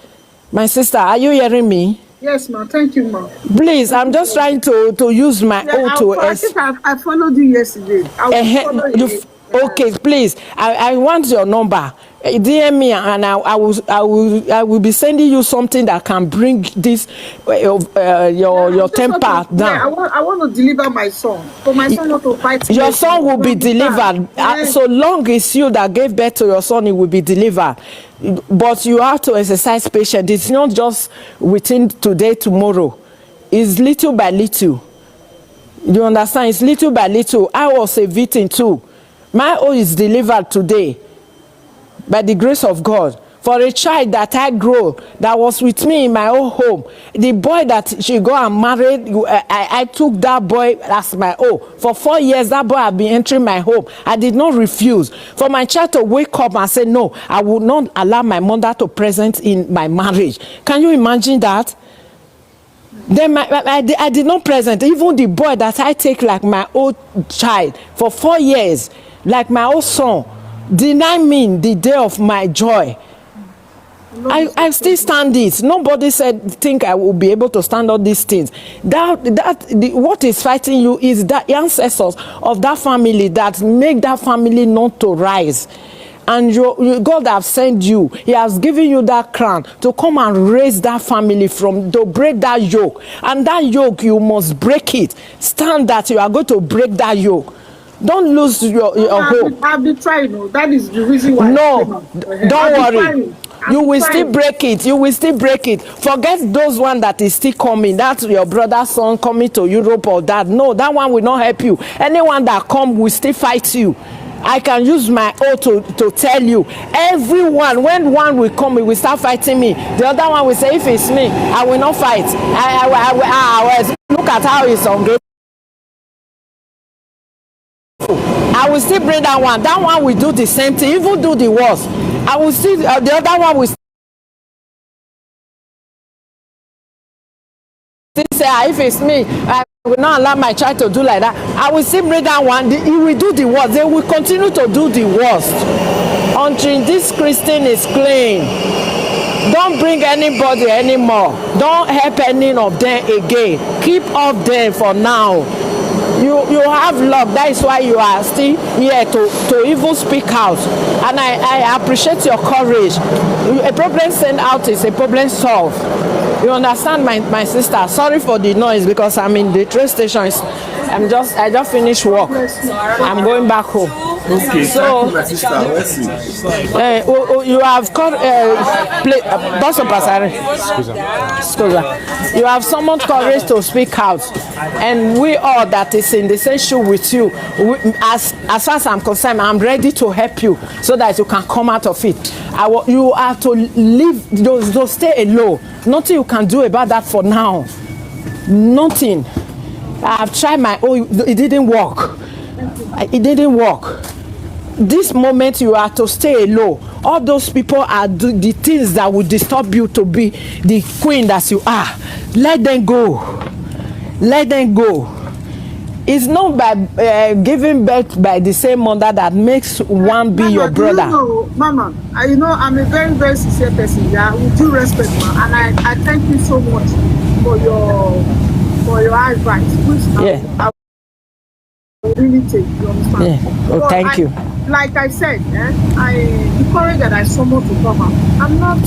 My sister, are you hearing me? Yes, ma. Thank you, ma. Please, I'm just trying to to use my Yeah, own I, to I ex- think I, I followed you yesterday. I will Ehe- follow you you. f- okay, please. I, I want your number. Eh, D M me and I, I will I will I will be sending you something that can bring this uh, uh, your your Just want temper to- yeah, I down. want, I want to deliver my son. For my son not to fight me. Your son will be You understand? delivered. Uh, Yes. so long as you that gave birth to your son, he will be delivered. But you have to exercise patience. It's not just within today, tomorrow. It's little by little. You understand? It's little by little. I was a victim too. My own is delivered today by the grace of God. For a child that I grow, that was with me in my own home, the boy that she go and married, I, I, I took that boy as my own. For four years, that boy had been entering my home. I did not refuse. For my child to wake up and say, "No, I will not allow my mother to present in my marriage." Can you imagine that? Then my, my, I, di- I did not present. Even the boy that I take like my own child for four years, like my own son, deny me the day of my joy. I, I still stand it. Nobody said think I will be able to stand all these things. That that the, what is fighting you is that ancestors of that family that make that family not to rise. And you, you, God have sent you. He has given you that crown to come and raise that family from to break that yoke. And that yoke, you must break it. Stand that you are going to break that yoke. Don't lose your, your I've hope. been, I've been trying. Oh. That is the reason why. No, I came out. Uh-huh. Don't I've been worry. Trying. I've You been will still trying. Break it. You will still break it. Forget those one that is still coming. That's your brother's son coming to Europe or that. No, that one will not help you. Anyone that come will still fight you. I can use my own to, to tell you. Everyone, when one will come, he will start fighting me. The other one will say, "If it's me, I will not fight." I, I, I, I, I, I, look at how he's ungrateful. I will still bring that one. That one will do the same thing, even do the worst. I will still, uh, the other one will still say, "Ah, if it's me, I will not allow my child to do like that." I will still bring that one. The- he will do the worst. They will continue to do the worst until this Christian is clean. Don't bring anybody anymore. Don't help any of them again. Keep off them for now. You you have luck. That is why you are still here to to even speak out. And I I appreciate your courage. A problem sent out is a problem solved. You understand, my my sister. Sorry for the noise because I'm in the train station. It's- I'm just I just finished work. I'm going back home. Okay, So- thank you, my sister. Let's see. Uh, oh, oh, you have called. Uh, play, uh, Boss of Pasare. Scusa. You have summoned courage to speak out, and we all that is in the same shoe with you. We, as as far as I'm concerned, I'm ready to help you so that you can come out of it. I, wa- you have to leave, to, to stay alone. Nothing you can do about that for now. Nothing. I've tried my own. It didn't work. It didn't work. This moment you are to stay alone. All those people are do, the things that will disturb you to be the queen that you are. Let them go. Let them go. It's not by uh, giving birth by the same mother that makes one be your brother. You know, Mama, I, you know, I'm a very, very sincere person. Yeah, with due respect, ma, and I, I thank you so much for your for your advice. Which yeah. I, I really take. You understand? Yeah. Oh, so thank I, you. Like I said, eh, I the courage that I summoned to come out. I'm not.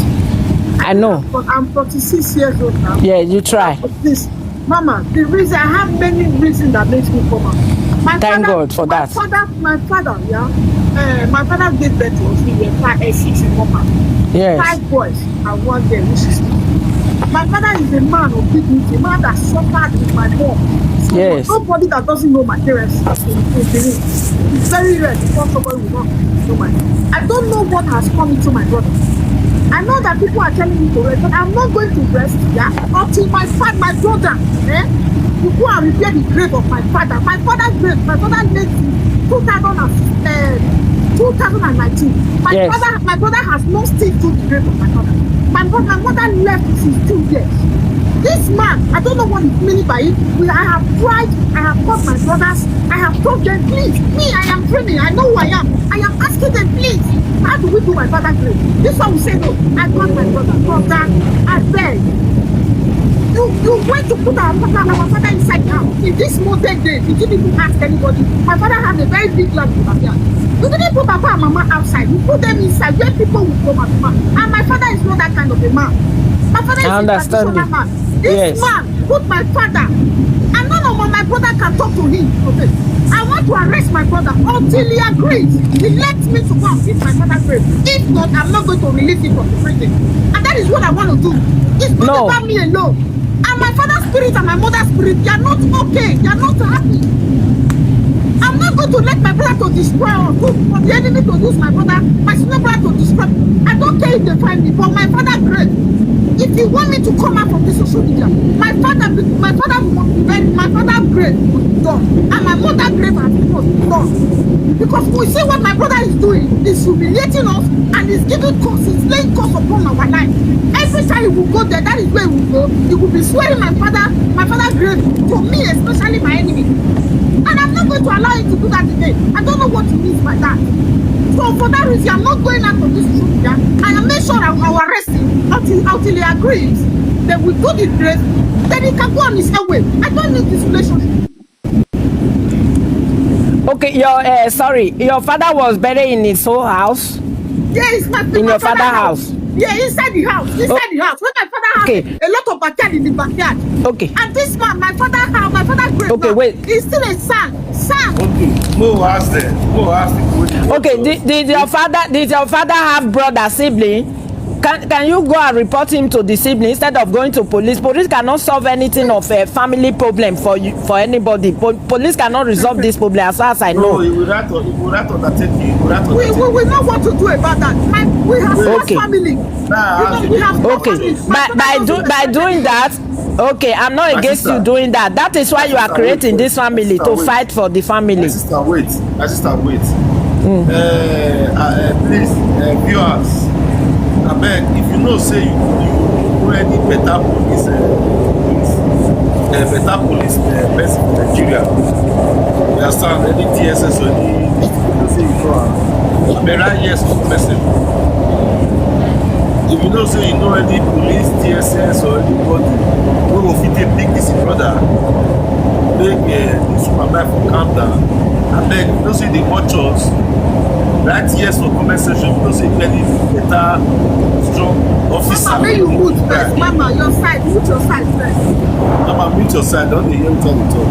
I, I know. I'm forty-six years old now. Yeah, you try. This Mama, the reason I have many reasons that makes me come out. My Thank father, God for my that. Father, my father, yeah, uh, my father gave birth to us. We were five, uh, six in Mama. Yes. Five boys and one girl, which is me. My father is a man of dignity, a man that suffered with my mom. So yes. Nobody that doesn't know my parents has been in Benin. It's very rare before somebody will not know my. I don't know what has come into my brother. I know that people are telling me to rest, but I'm not going to rest. Yeah, until my father, my brother, eh, you go and repair the grave of my father. My father's grave, my father left in two thousand and, uh, two thousand and nineteen. My yes. Father, my brother has not still to the grave of my father. My brother, my mother left since two years. This man, I don't know what he's meaning by it. We, I have cried, I have called my brothers, I have told them, please, me, I am dreaming, I know who I am. I am asking them, please, how do we do my father grave? This one will say, no, I want my brother. Brother, I beg. You, you went to put our father, our father inside now. In this modern day, you didn't even ask anybody. My father has a very big land in backyard. You didn't put papa and mama outside. You put them inside where people will come and come. And my father is not that kind of a man. My father is I understand a traditional man. This yes. Man put my father. And none of my brother can talk to him. Okay. I want to arrest my brother until he agrees. He lets me to go and visit my father's grave. If not, I'm not going to release him from the prison. And that is what I want to do. It's not no. About me alone. And my father's spirit and my mother's spirit, they are not okay. They are not happy. I'm not going to let my brother to destroy us, for the enemy to use my brother, my senior brother to destroy me. I don't care if they find me, but my father grave. If you want me to come out from this social media, my father, my father, my father grave was done, and my mother grave has been done. Because we see what my brother is doing, is humiliating us, and is giving curse, is laying curse upon our life. Every time he will go there, that is where he will go. He will be swearing my father, my father grave to me, especially my enemy. And I'm not going to allow him to do that again. I don't know what he means by that. So for that reason, I'm not going out of this social media. I am make sure I will arrest him until, until he agrees. Then we do the grave. Then he can go on his own way. I don't need this relationship. Okay, your uh, sorry, your father was buried in his whole house. Yeah, it's my in your father house. House. Yeah, inside the house, inside oh. The house. When my father has okay. A lot of backyard in the backyard. Okay. And this man, my father house, my father grave. Okay, now, wait. He's still a son. Son. Okay, no ask them. No ask the. Okay, did, did your father did your father have brother sibling? Can, can you go and report him to the sibling instead of going to police? Police cannot solve anything of a family problem for you, for anybody. Po- police cannot resolve this problem as far as I know. No, he will write on, he will write on that thing. He will write on we, that we, we know what to do about that. My, we have okay. Family. Nah, you know, we have okay. By, by, do, by doing that, okay, I'm not my against sister. You doing that. That is why my you are creating wait, this family to wait. Fight for the family. My sister, wait. My sister, wait. Mm. Uh, uh, uh, please, uh, viewers, I beg, if you know say you, you know any better police, uh, police uh, better police uh, person for Nigeria, you understand, any D S S or any, you know say you know am, I beg, write yes to the person. If you know say you know any police, D S S or anybody wey go fit take pick this brother, make uh, this woman life for calm down. I beg, you know say they watch us. Write yes for comment section. You know say any better strong officer. Mama, make you mute first. Mama, your side, mute your side first. Mama, mute your side. Don't they hear what we talk?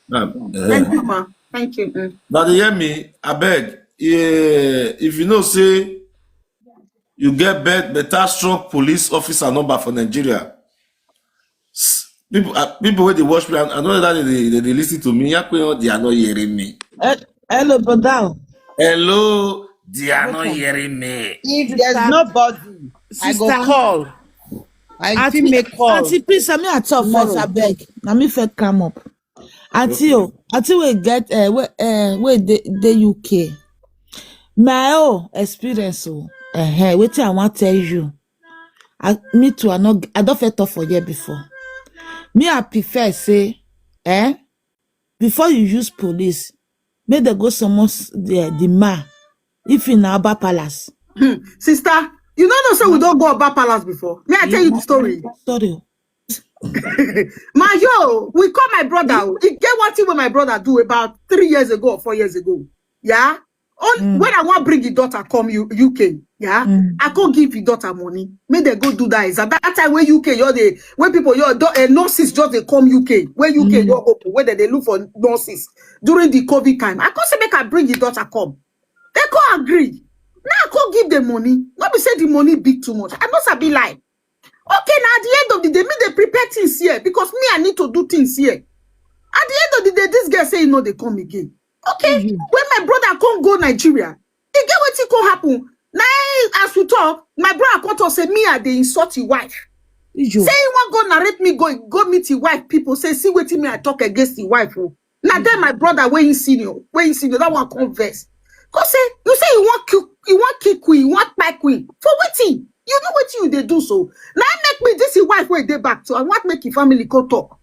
Ma'am, uh, thank you, ma. Thank you. Mm. Now they hear me. I beg. Yeah, if you know say you get bet, better strong police officer number for Nigeria. People, uh, people wey dey watch me, I, I know that they, they, they listen to me. They are not hearing me. Uh, hello, brother. Hello, they are not hearing me. If there's nobody, sister, I go call. I fit make call. Auntie, please, send me a talk first, I beg. Let me first come up. Auntie o, auntie wey get, eh, wey, eh, wey dey, dey U K. My own experience o, eh, eh, wetin I wan tell you. I, me too, I no, I don first talk for here before. Me, I prefer say, eh, before you use police, make dem go summon s-, the, the man. If in Aba Palace. Sister, you no know say we don go Oba Palace before. May I tell you the story? Sorry. My yo, we call my brother. O. E get one thing wey my brother do about three years ago or four years ago. Yeah? On, Mm. When I wan bring the daughter come U-, U K, yeah? Mm. I go give the daughter money. Make dem go do that exam. That time wey U K, your dey, when people, your do, uh, nurses just dey come U K, where U K Mm. your open, where they dey look for nurses during the COVID time. I come say make I bring the daughter come. They come agree. Now I come give the money. No be say the money big too much. I no sabi lie. Okay, now at the end of the day, me dey prepare things here because me, I need to do things here. At the end of the day, this girl say e no dey come again. Okay, Mhm. When my brother come go Nigeria, e get wetin come happen. Now, as we talk, my brother come talk say me, I dey insult his wife. Ijo. Say he wan go narrate me, go, go meet his wife people. Say, see wetin me I talk against his wife. Oh. Now then my brother wey he senior, wey he senior, that one come vex. Come say, you say you wan kill, you wan kill queen, you wan kpai queen. For wetin? You know wetin you dey do so. Now make me this his wife wey dey back, so I want make his family come talk.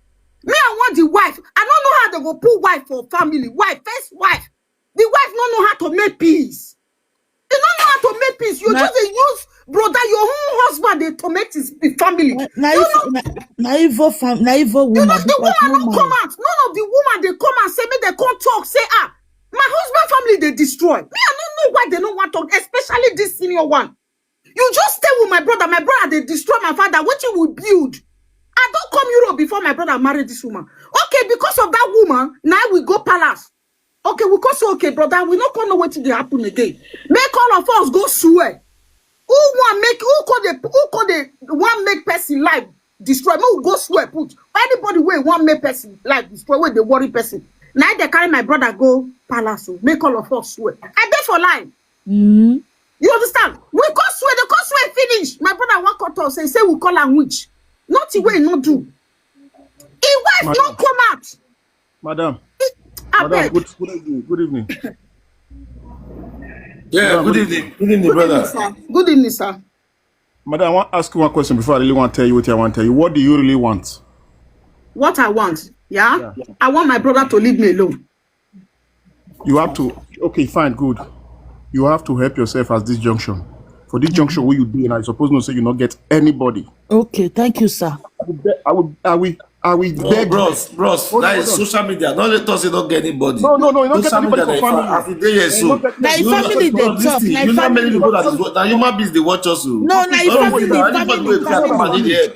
Me, I want the wife. I don't know how they go put wife for family. Wife, first wife. The wife no know how to make peace. You no know how to make peace. You Na- just dey use brother, your own husband dey torment his, his family. Na, na, You if, na, na evil fam, na evil You know, woman. the Because woman no woman, come out. None of the woman they come and say, make they come talk. Say, ah, my husband family they destroy. Me, I don't know why they don't want to, especially this senior one. You just stay with my brother. My brother they destroy my father. What you will build? I don't come Europe before my brother married this woman. Okay, because of that woman, now we go palace. Okay, we come say, okay, brother, we no come know wetin dey happen again. Make all of us go swear. Who wan make, who come dey, who come dey wan make person life destroy? Make we go swear put. Anybody wey wan make person life destroy, wey dey worry person, na im dey carry my brother go palace o. Make all of us swear. I dey for line. Mm. You understand? We come swear, they come swear finish. My brother wan come talk say, say we call am witch. Nothing wey e no do. Him wife no Madam. Come out. Madam, I madam, beg. Good, good evening. Good evening. Yeah, Madam, good good evening. Good evening, Good evening, brother. Sir. Good evening, sir. Madam, I want to ask you one question before I really want to tell you what I want to tell you. What do you really want? What I want, yeah? Yeah. I want my brother to leave me alone. You have to, okay, fine, good. You have to help yourself at this junction. For this junction where you dey now, you suppose no say you not get anybody. Okay, thank you, sir. I will, be- I will, I will, I will Oh, beg. bros, bros, Hold on, that is hold on. Social media. Don't let us say don't get anybody. No, no, no, you not get Social anybody media for dey far. family. As we dey here You so, Na you him know, family no, dey this talk, thing, na you him know how many family people dey that is talk. what, na human beings dey watch us. Oh. No, na him Don't family, say that family, anybody wey family, dey family. here.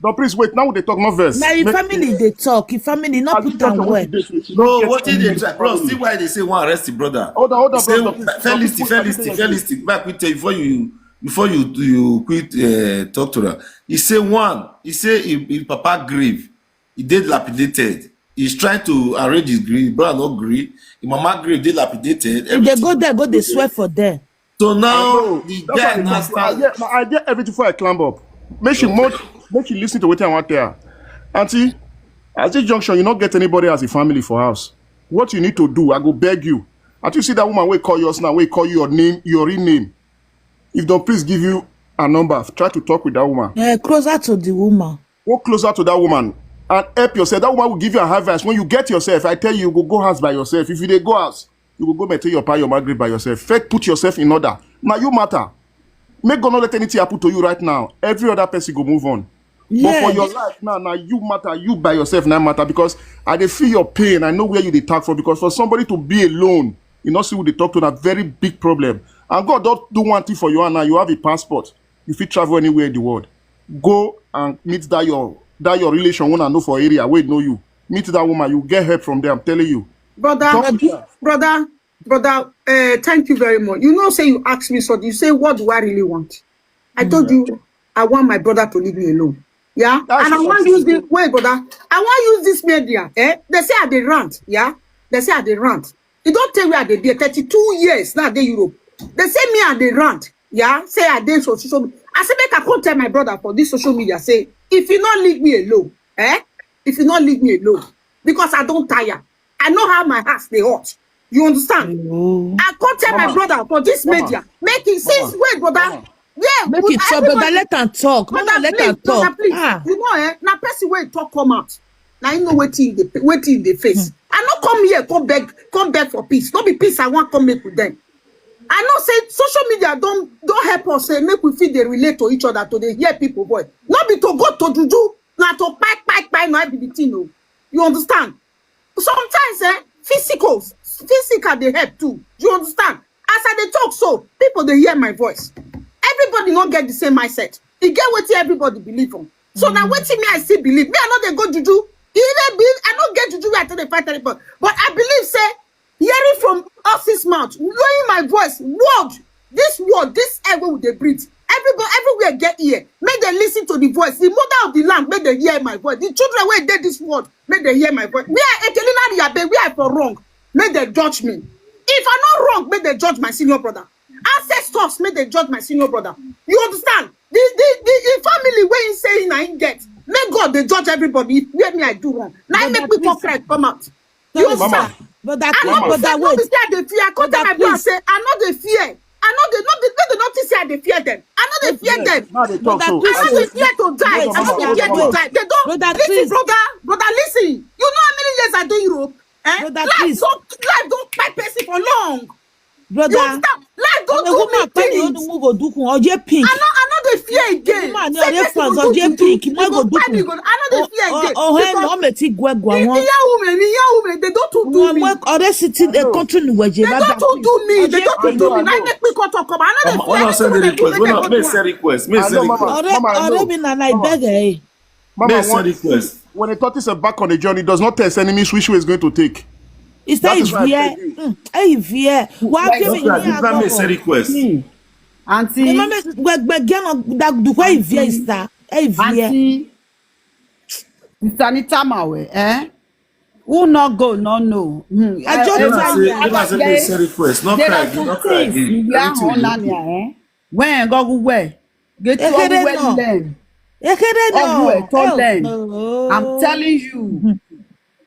No, please wait. Now they talk, not verse. Na him Make- family dey talk. Him family not As this put am junction well. wey you dey, you No, not get what is anybody the for try, bros? family. See why they say one arrest the brother. Hold on, hold on, Say, bros. Don't, Felix, don't put Felix, everything like Felix, this. Back with you before you, before you, you quit uh, talk to her. He say one. He say if, if Papa grave, he dey lapidated. He's trying to arrange his grave. His brother not grave. His mama grave dey lapidated. If they go Everything. There, go dey swear for there. So I now know. The That's why guy I now dey talk. I start. get, I get everything before I climb up. Make she more, make she listen to what I want there. Auntie, at this junction, you not get anybody as a family for house. What you need to do, I go beg you. Until you see that woman wey call you now, wey call you your name, your real name. If don't please give you a number, try to talk with that woman. Eh, closer to the woman. Go closer to that woman and help yourself. That woman will give you an advice. When you get yourself, I tell you, you go go house by yourself. If you dey go house, you go go maintain your power, your marriage by yourself. First, put yourself in order. Now you matter. Make God not let anything happen to you right now. Every other person go move on. But for Yeah. Your life now, now you matter. You by yourself now matter because I dey feel your pain. I know where you dey talk from because for somebody to be alone, you know, see who they talk to, na very big problem. And God don't do one thing for you, and now you have a passport. You fit travel anywhere in the world. Go and meet that your, that your relation one I know for area. Wait, know you meet that woman. You get help from there. I'm telling you. Brother, Talk to her. Brother, brother, uh, thank you very much. You know, say you asked me something. You say, what do I really want? I told you, I want my brother to leave me alone. Yeah, That's and I what want I'm use saying. This. Wait, brother. I want use this media. Eh? They say I dey rant. Yeah, they say I dey rant. You don't tell me I dey there thirty-two years now. Dey Europe. They say me I dey rant. Yeah, say I dey so social. I say make I come tell my brother for this social media. Say if you not leave me alone, eh? If you not leave me alone, because I don tire. I know how my heart dey hot. You understand? Oh. I come tell my Mama, brother for this mama, media, make him since mama, wait, brother. mama. Yeah, Make with it so, brother. everybody, Let am talk. Mama, brother, let please, am brother, talk. please. Ah. You know, eh? Now person wey talk come out. Now you know wetin dey wetin dey face. I no come here come beg come beg for peace. No be peace I wan come make with them. I know say social media don don help us say make we fit dey relate to each other to dey hear people voice. No be to go to juju na to kpai kpai kpai na be the thing o. You understand? Sometimes eh, physical physical dey help too. You understand? As I dey talk so, people dey hear my voice. Everybody no get the same mindset. E get wetin everybody believe on. So na wetin me I still believe. Me I no dey go juju. E dey be I no get juju wey I take dey fight anybody. But I believe say hearing from horse's mouth, knowing my voice, word, this word, this air wey we dey breathe, everybody everywhere get ear. Make dem listen to the voice. The mother of the land, make dem hear my voice. The children wey dey this world, make dem hear my voice. Me I Ekelina Riabe, where I for wrong, make dem judge me. If I no wrong, make dem judge my senior brother. Ancestors, make dem judge my senior brother. You understand? The the the, the family wey he say na him get, make God dey judge everybody. If where me I do wrong, na him Brother, make me come please. Cry come out. You Sorry, understand? sister. Brother, I please, no be brother, say no be wait. say I dey fear. I come tell Brother, my brother please. Say I no dey fear. I no dey no be no dey notice say I dey fear them. I no dey fear Yes, them. Now they talk Brother, so. please. I no dey fear to die. Wait, I no dey sister, fear to wait. Die. They don't Brother, listen, please. Brother. Brother, listen. You know how many years I dey Europe? Eh? Brother, Life please. don life don kpai person for long. You Brother, understand? Life don I'm a do me woman, pay you things. Go do kun. Oje pink. I no I no dey fear again. Woman, Say your person go reference, do Oje juju, pink. you My go go do kpai me kun. go. I no dey fear Oh, again. oh, hey, Because no, me ti gwe gwa the won. Iyawo me, the Iyawo me, they don too do Won me. we already sitting a country in Nigeria. They don too do me. They don too do me. Na make me come talk about. I no dey Mama, when I fear send the anything wey request, when dem I go may do send am. request, may I send know, Mama. request. Ore Mama, I ore know. mi na na ibege. Mama, May send one, request. When a tortoise embark on a journey, does not tell his enemies which way he's going to take. Is That that is why I ivie? beg you. Mm, eh, ivie. Wa Like, fi mi Okay, I ni think that may agogo. send request. Hmm. Ni Auntie, ma me gbe gbe gbe no da du kwa ivie, sister. Eh, ivie. Auntie, Sister Nita Mawe, eh? Who not go, no, no. Hmm. I just If I say, tired. if I say may send request, not There cry are again, some not cry things again. in where Everything will be Honania, okay. Eh? When go where? Get to Ekere where no. learn. Ekere Oh, no. where to Oh, learn. oh. I'm telling you.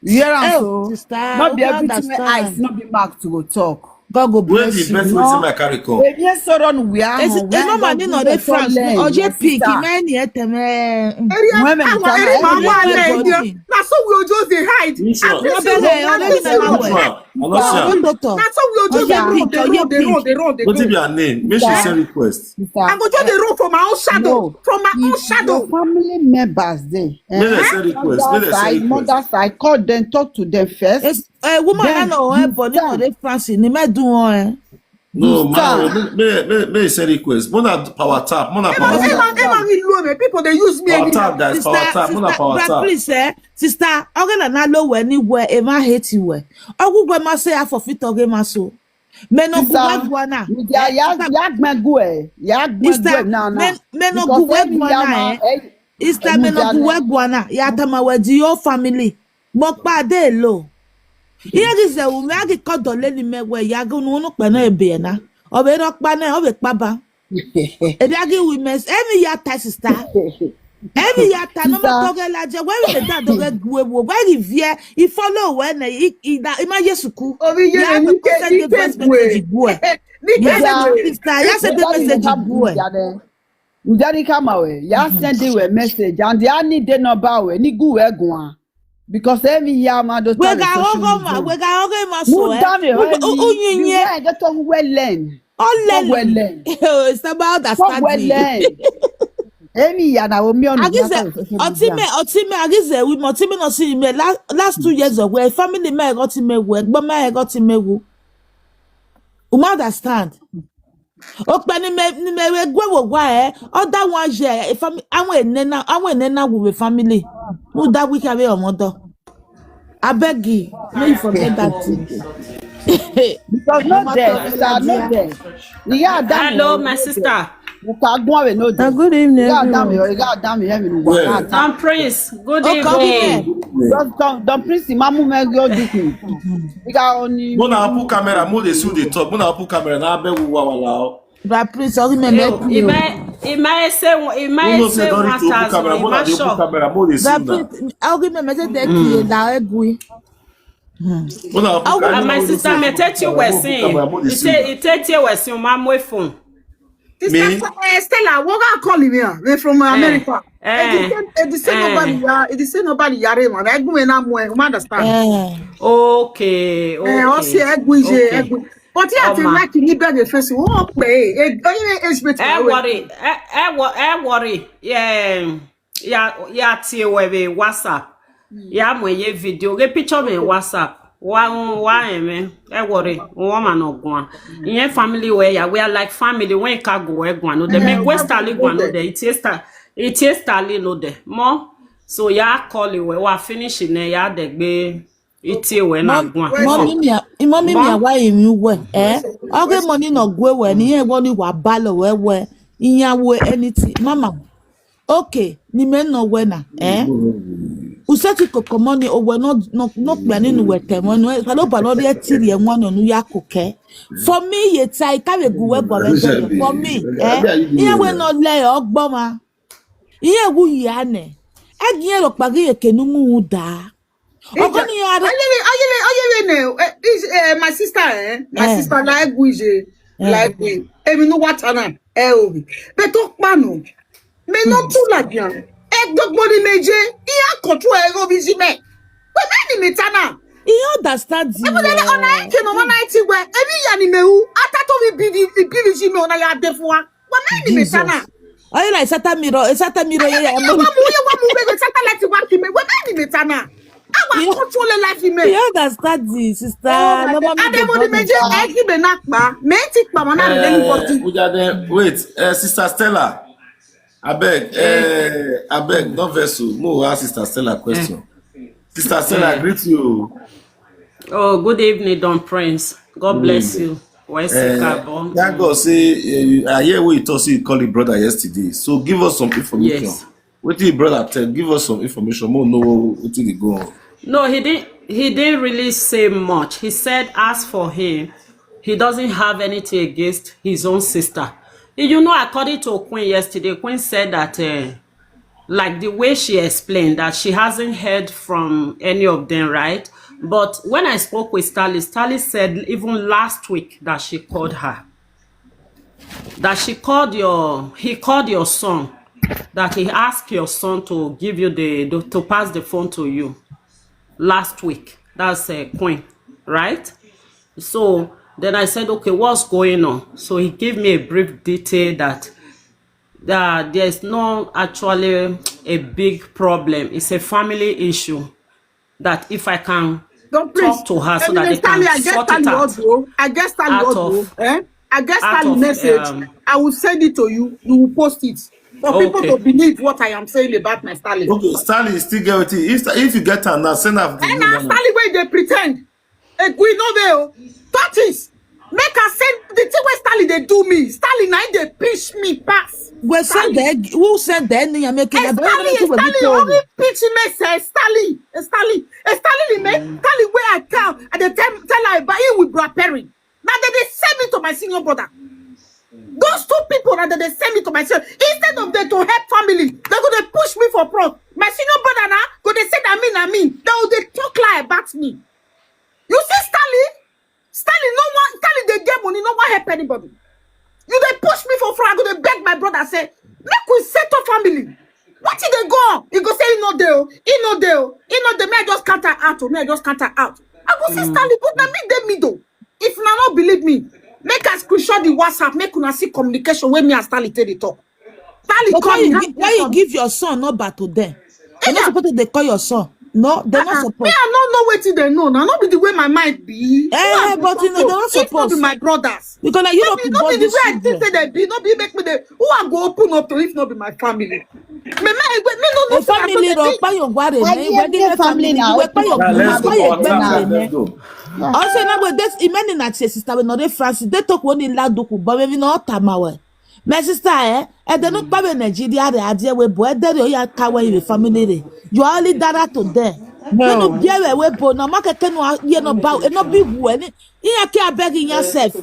You hear am Oh, so? sister, Not be you everything wey eyes understand. Not be marked to go talk. God go Where bless the you. best No. wetin my carry come? Ebi e sọ̀rọ̀ nù wíyá Esi- hàn wíyá Eno ma hàn ni wíyá no dey tó France. lẹ́yìn Oje yẹn pink sísá. me ni eteme. Area Women our can area I ma don't wa know le everybody. Area. Na so we ojoze hide. Which I one? dey No say beg we her, I no dey be say na we one Which way. one? I no see No am. doctor. Na so we Oje ojoze pink, dey roll, oje dey roll, pink. dey roll, dey roll, dey Wetin be roll. her name? Make she Sister, send request. Sister, I go just dey roll for my own shadow, No. from my own If shadow. Your family members dey. Make dem Eh? send request. Make Father dem send side, request. mother side, call them, talk to them first. Yes, eh, woman na Then no eh you boni no stand. Dey France ni me do on eh. No, Sister. man. Make make make send request. Mona power tap. Mona Emma, power Mother Emma, tap. side, Emma, we low me. People dey use me Power anyhow. tap, guys. Power Sister, tap. Mona sister, power but tap. Please eh, sister, oge na na lo we ni we e ma hate we. Ogu gwe ma say I for fit oge ma so. Me no Sister, gwe gwana. Media Eh, ya sister, ya gbẹngu ẹ ya gbẹngu Sister, ẹ na na. me me no Because gwe every gwana yama eh. Sister, me no gwe gwana. Ya tama we di your family. But pa de lo. Ihe gị ze ume a gị kọdọ leni me we ya gị n'ụnụ kpe na ebe na. Ọ bụ ịrọ kpa na ọ bụ kpaba. Ebe a gị wi mes emi ya ta sister. Emi ya ta no ma Sister, toge la je we mi da doge gwe wo we gị vie I follow we na I I da I ma Yesu ku. Obi Ya yere be nike send the nike voice gwe. message gwe. Nike Ya send Media, the sister, ya send the media ni message ka gwe. media ne. Media ni ka ma we ya send the we message and ya ni de number we ni gu we gun. Because emi ya ma do We tell ga social ogo ma, media. we ga ogo ma Mu so eh. dame We we o ni yin you ye. Get to we learn. All Talk well learning. learn. It's about Talk well understanding. Learn. Emi ya na omi onu Agize ya social otime media. Otime agize we mo otime no see me last, last two years ago. Family me got me we, but me got me wo. You understand? Okpe ni me ni me we gwe wo gwa eh. Other one je e family awon enena awon enena wo we family. Mu da we ka we omo do. I beg you, may you forget that thing. Because no there, sister, no there. Iya Adam. Hello, my sister. Uka gwa we no Uh, there. good evening, Iya Adam, everyone. Iya Adam, hear me no. Yeah. Don Prince, good Oh, come evening. here. Don don don Prince mamu me go do kun. Iga oni. Mona put camera. Mo dey see the top. Mona put camera. Na abeg we wa wala o. But please, sorry, me Yo, make you. Ibe, Ima ese, ima ese one thousand, ima shop. That place, I'll give me message that you that agree. And my sister, me take you were saying. It take you were saying, my phone. Sister Stella, what I call him here? We're from America. It is say nobody, it is say nobody yare man. I go and I'm understand. Okay, okay. But yeah, I think like you need to face. Oh, okay. Ẹ worry, ẹ worry, yeah, yeah, tie were WhatsApp. Ya mo ye video, ge picture me WhatsApp. Wa wa eme, ẹ worry, wo ma no gwan. Iye family we ya, we are like family. When ka go we gwan no de, me we Starly gwan no de. It is Star, it is Starly no de. Mo, so ya call we, wa finish ne ya de gbe. Itie we na gwan. Mommy mi, mommy mi awa imi we. Eh? Oge money no gwe we ni e woni wa balo we we. Iya we anything. Mama. Okay, ni me no we na. Eh? Useti koko money o we no no no gbe ni nu we te mo no. Ka lo ba lo de ti ri e won no ya koke. For me ye tai ka we gu we bo we. For me, eh? Iya we no le ogbo ma. Iye wu ya ne. Egi ero kpagi ye kenu mu da. Okoni ya re. Oyele oyele oyele ne. Eh, is eh, my sister eh. My sister na egu ije. Like me. Emi no watch ana. Eh obi. But talk pa no. Me no too like yan. Eh gbogbo ni meje. Iya control eh obi ji me. We me ni me tana. He understands you. Ebe de ona eke no na iti we. Emi ya ni me u. Ata to bi bi bi ji me ona ya de fun wa. Wa me ni me tana. Ayi na isata miro, isata miro ye ya. Wa mu ye wa mu be satellite wa ki me. Wa me ni me tana. Awa control life me. You understand the sister. Mama mi Ade mo ni meje e ki be na pa. Me ti pa mo na re ni body. Ujade, wait, uh, Sister Stella. Abeg, uh, abeg, don't vex you. Mo ask Sister Stella question. Sister Stella, greet you. Oh, good evening, Don Prince. God bless you. Where's the carbon? Thank God say uh, you, I hear what you talk. Say you call your brother yesterday. So give us some information. Yes. What your brother tell? Give us some information. More know what they go on. No, he didn't. He didn't really say much. He said, as for him, he doesn't have anything against his own sister. You know, according to Queen yesterday, Queen said that, uh, like the way she explained, that she hasn't heard from any of them, right? But when I spoke with Starly, Starly said even last week that she called her. That she called your, he called your son, that he asked your son to give you the, the to pass the phone to you last week. That's a Queen, right? So then I said, okay, what's going on? So he gave me a brief detail that that there's no actually a big problem. It's a family issue. That if I can talk to her so that they can sort it out. I guess Starly audio. Eh? I guess Starly message. Um, I will send it to you. You will post it for people to believe what I am saying about my Starly. Okay, Starly still get it. If, if you get her now, send her. And now Starly where they pretend. Egui no dey o. Tortoise. Make I send the thing wey Starly dey do me. Starly na dey pinch me pass. We send the who send the any ya make it. Starly, Starly only pinch me say Starly, Starly, Starly me. Starly where I tell, I dey tell tell her about you with Brad Perry. Now they dey send me to my senior brother. Those two people now they dey send me to my senior. Instead of them to help family, they go dey push me for front. My senior brother now go dey say that me na me. They go dey talk lie about me. You see Starly? Starly no one, Starly dey get money, no one help anybody. You dey push me for front, I go dey beg my brother say make we set up family. Wetin dey go on? He go say he no dey o, he no dey o, he no dey. Me I just counter out o, me I just counter out. I go say Starly, but na me dey middle. If una no believe me, make I screenshot the WhatsApp, make una see communication wey me and Starly take dey talk. Starly But call why me. you, gi- why you give your son number to them? You're not supposed to dey call your son. No, they're not Me supposed. I no know wetin they know. Na no be the way my mind be. Eh, but you know, they're not If no be supposed. My brothers. Because like you No don't be no be the way I think say they be. No be make me dey. Who I go open up to if no be my family? Me me me no know. A family ro pa yo gware ne, we dey family na we pa yo Now let's go pa for yo WhatsApp. family Let's ne. Go. Also na we this imeni na che sister we no dey France, they talk one in la duku but we no tamawe. My sister eh, e dey no pa we Nigeria re adie we bo e dey re ya ka we we family re. You are only dara to them. No. Kenu biere we bo na ma ke kenu a ye no ba e no bi wu eni. Iya ke abeg in yourself.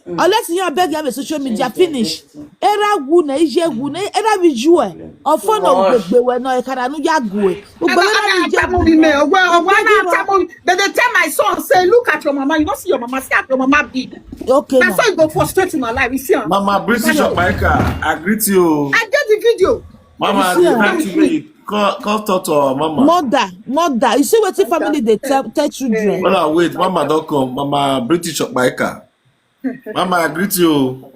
Unless you abeg you have a social media finish. Era wu na ije wu na era bi ju e. Ofo no gbegbe we no e kara nu ya gu e. Ugbo Ana na ana ije atamu wu. Bi me. Ogbo ogbo ana atamu. They dey tell my son say, "Look at your mama. You don't see your mama. See at your mama big." Okay. That's why you go frustrate in my life. You see am. Mama British of America, I greet you. I get the video. Mama, I greet you. Come, come talk to our mama. Mother, mother, you see wetin family dey tell tell children. Mama, wait, mama don come. Mama British of America. Mama, I greet you.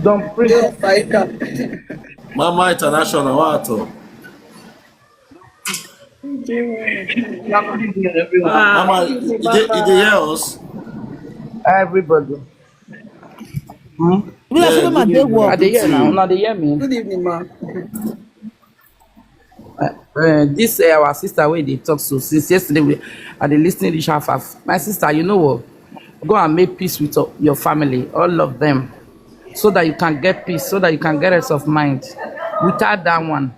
Don't pray. Mama International, what? Mama, you dey, you dey hear us? Everybody. Hmm? Be like say mama dey work. I dey hear now. Una dey hear me? Good evening, ma. Uh, uh, this uh, our sister wey dey talk so since yesterday, we, I dey lis ten reach half half. My sister, you know what? Go and make peace with your, your family, all of them, so that you can get peace, so that you can get rest of mind. Without that one,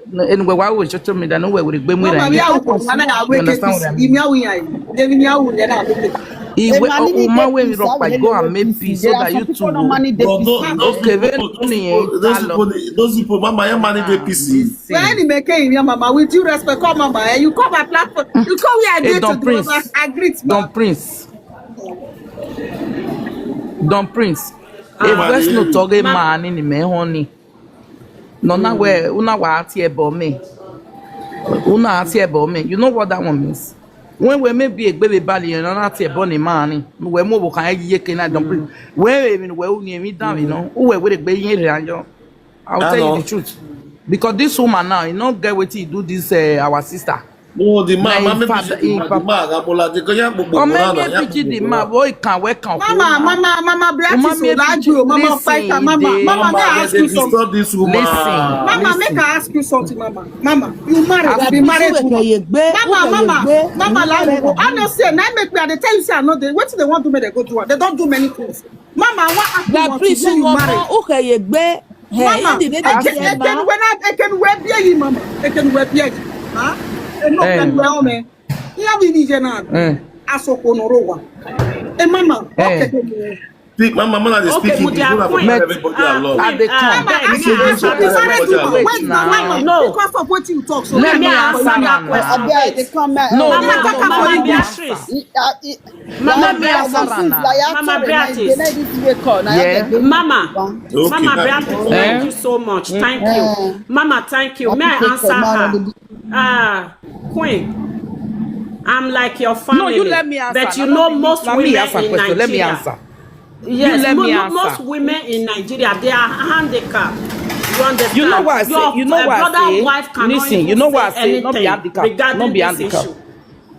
no, anyway, why would you tell me that? No way would it be me. Mama, mi awu ko mana ya weke. Understand what I mean? Imi awu ya. Debi mi awu ya na weke. Iwe o ma we mi rock by go and make peace so that you two go. But those, those people, those people, those people, those people, mama, your money dey P C. When you make it, your mama, with due respect, come mama, eh, you come my platform, you come where I dey to do, I greet, ma. Don Prince. Don Prince. A voice note oge man in me honey. No na we una wa ati ebo me. Una ati ebo me. You know what that one means? When we may be a baby bali and not ati ebo ni man. We mo bo kan ye ke na don Prince. We we mi we uni mi down, you know. Who we we be yin re anjo. I'll tell you the truth. Because this woman now, you no get wetin you do this uh, our sister. No, the man, man, maybe the man, the man, Ramola, the guy, gbogbo. Or maybe the man, boy, can work on. Mama, mama, mama, Beatrice, Olajuwon, mama, fighter, mama, mama, may I ask you something? This woman. Listen, mama, make I ask you something, mama. Mama, you married, you be married woman. Mama, mama, mama, Lalubo. I know say, na make me, I dey tell you say I know they, wetin they want to make they go do am. They don do many things. Mama, I want ask you one thing. Say you married. Mama, eke eke we na eke we bia yi mama. Eke we bia yi. Ha? E no eke we o me. Iya bi ni je na. Asoko no ro wa. E mama, okay. Speak, mama, mama dey speak English. Una for everybody alone. I dey come. Mama, I dey answer this question. Wait now. No. Because of wetin you talk so. Let me answer that question. Abeg, I dey come. No, no, no, no, Beatrice. Mama Beatrice. Mama Beatrice. Mama, Mama Beatrice, thank you so much. Thank you. Mama, thank you. May I answer her? Ah, Queen, I'm like your family, but you know most women in Nigeria. Yes, most women in Nigeria, they are handicapped. You understand? You know why I say, you know why I say, listen, you know why I say, not be handicap, not be handicap.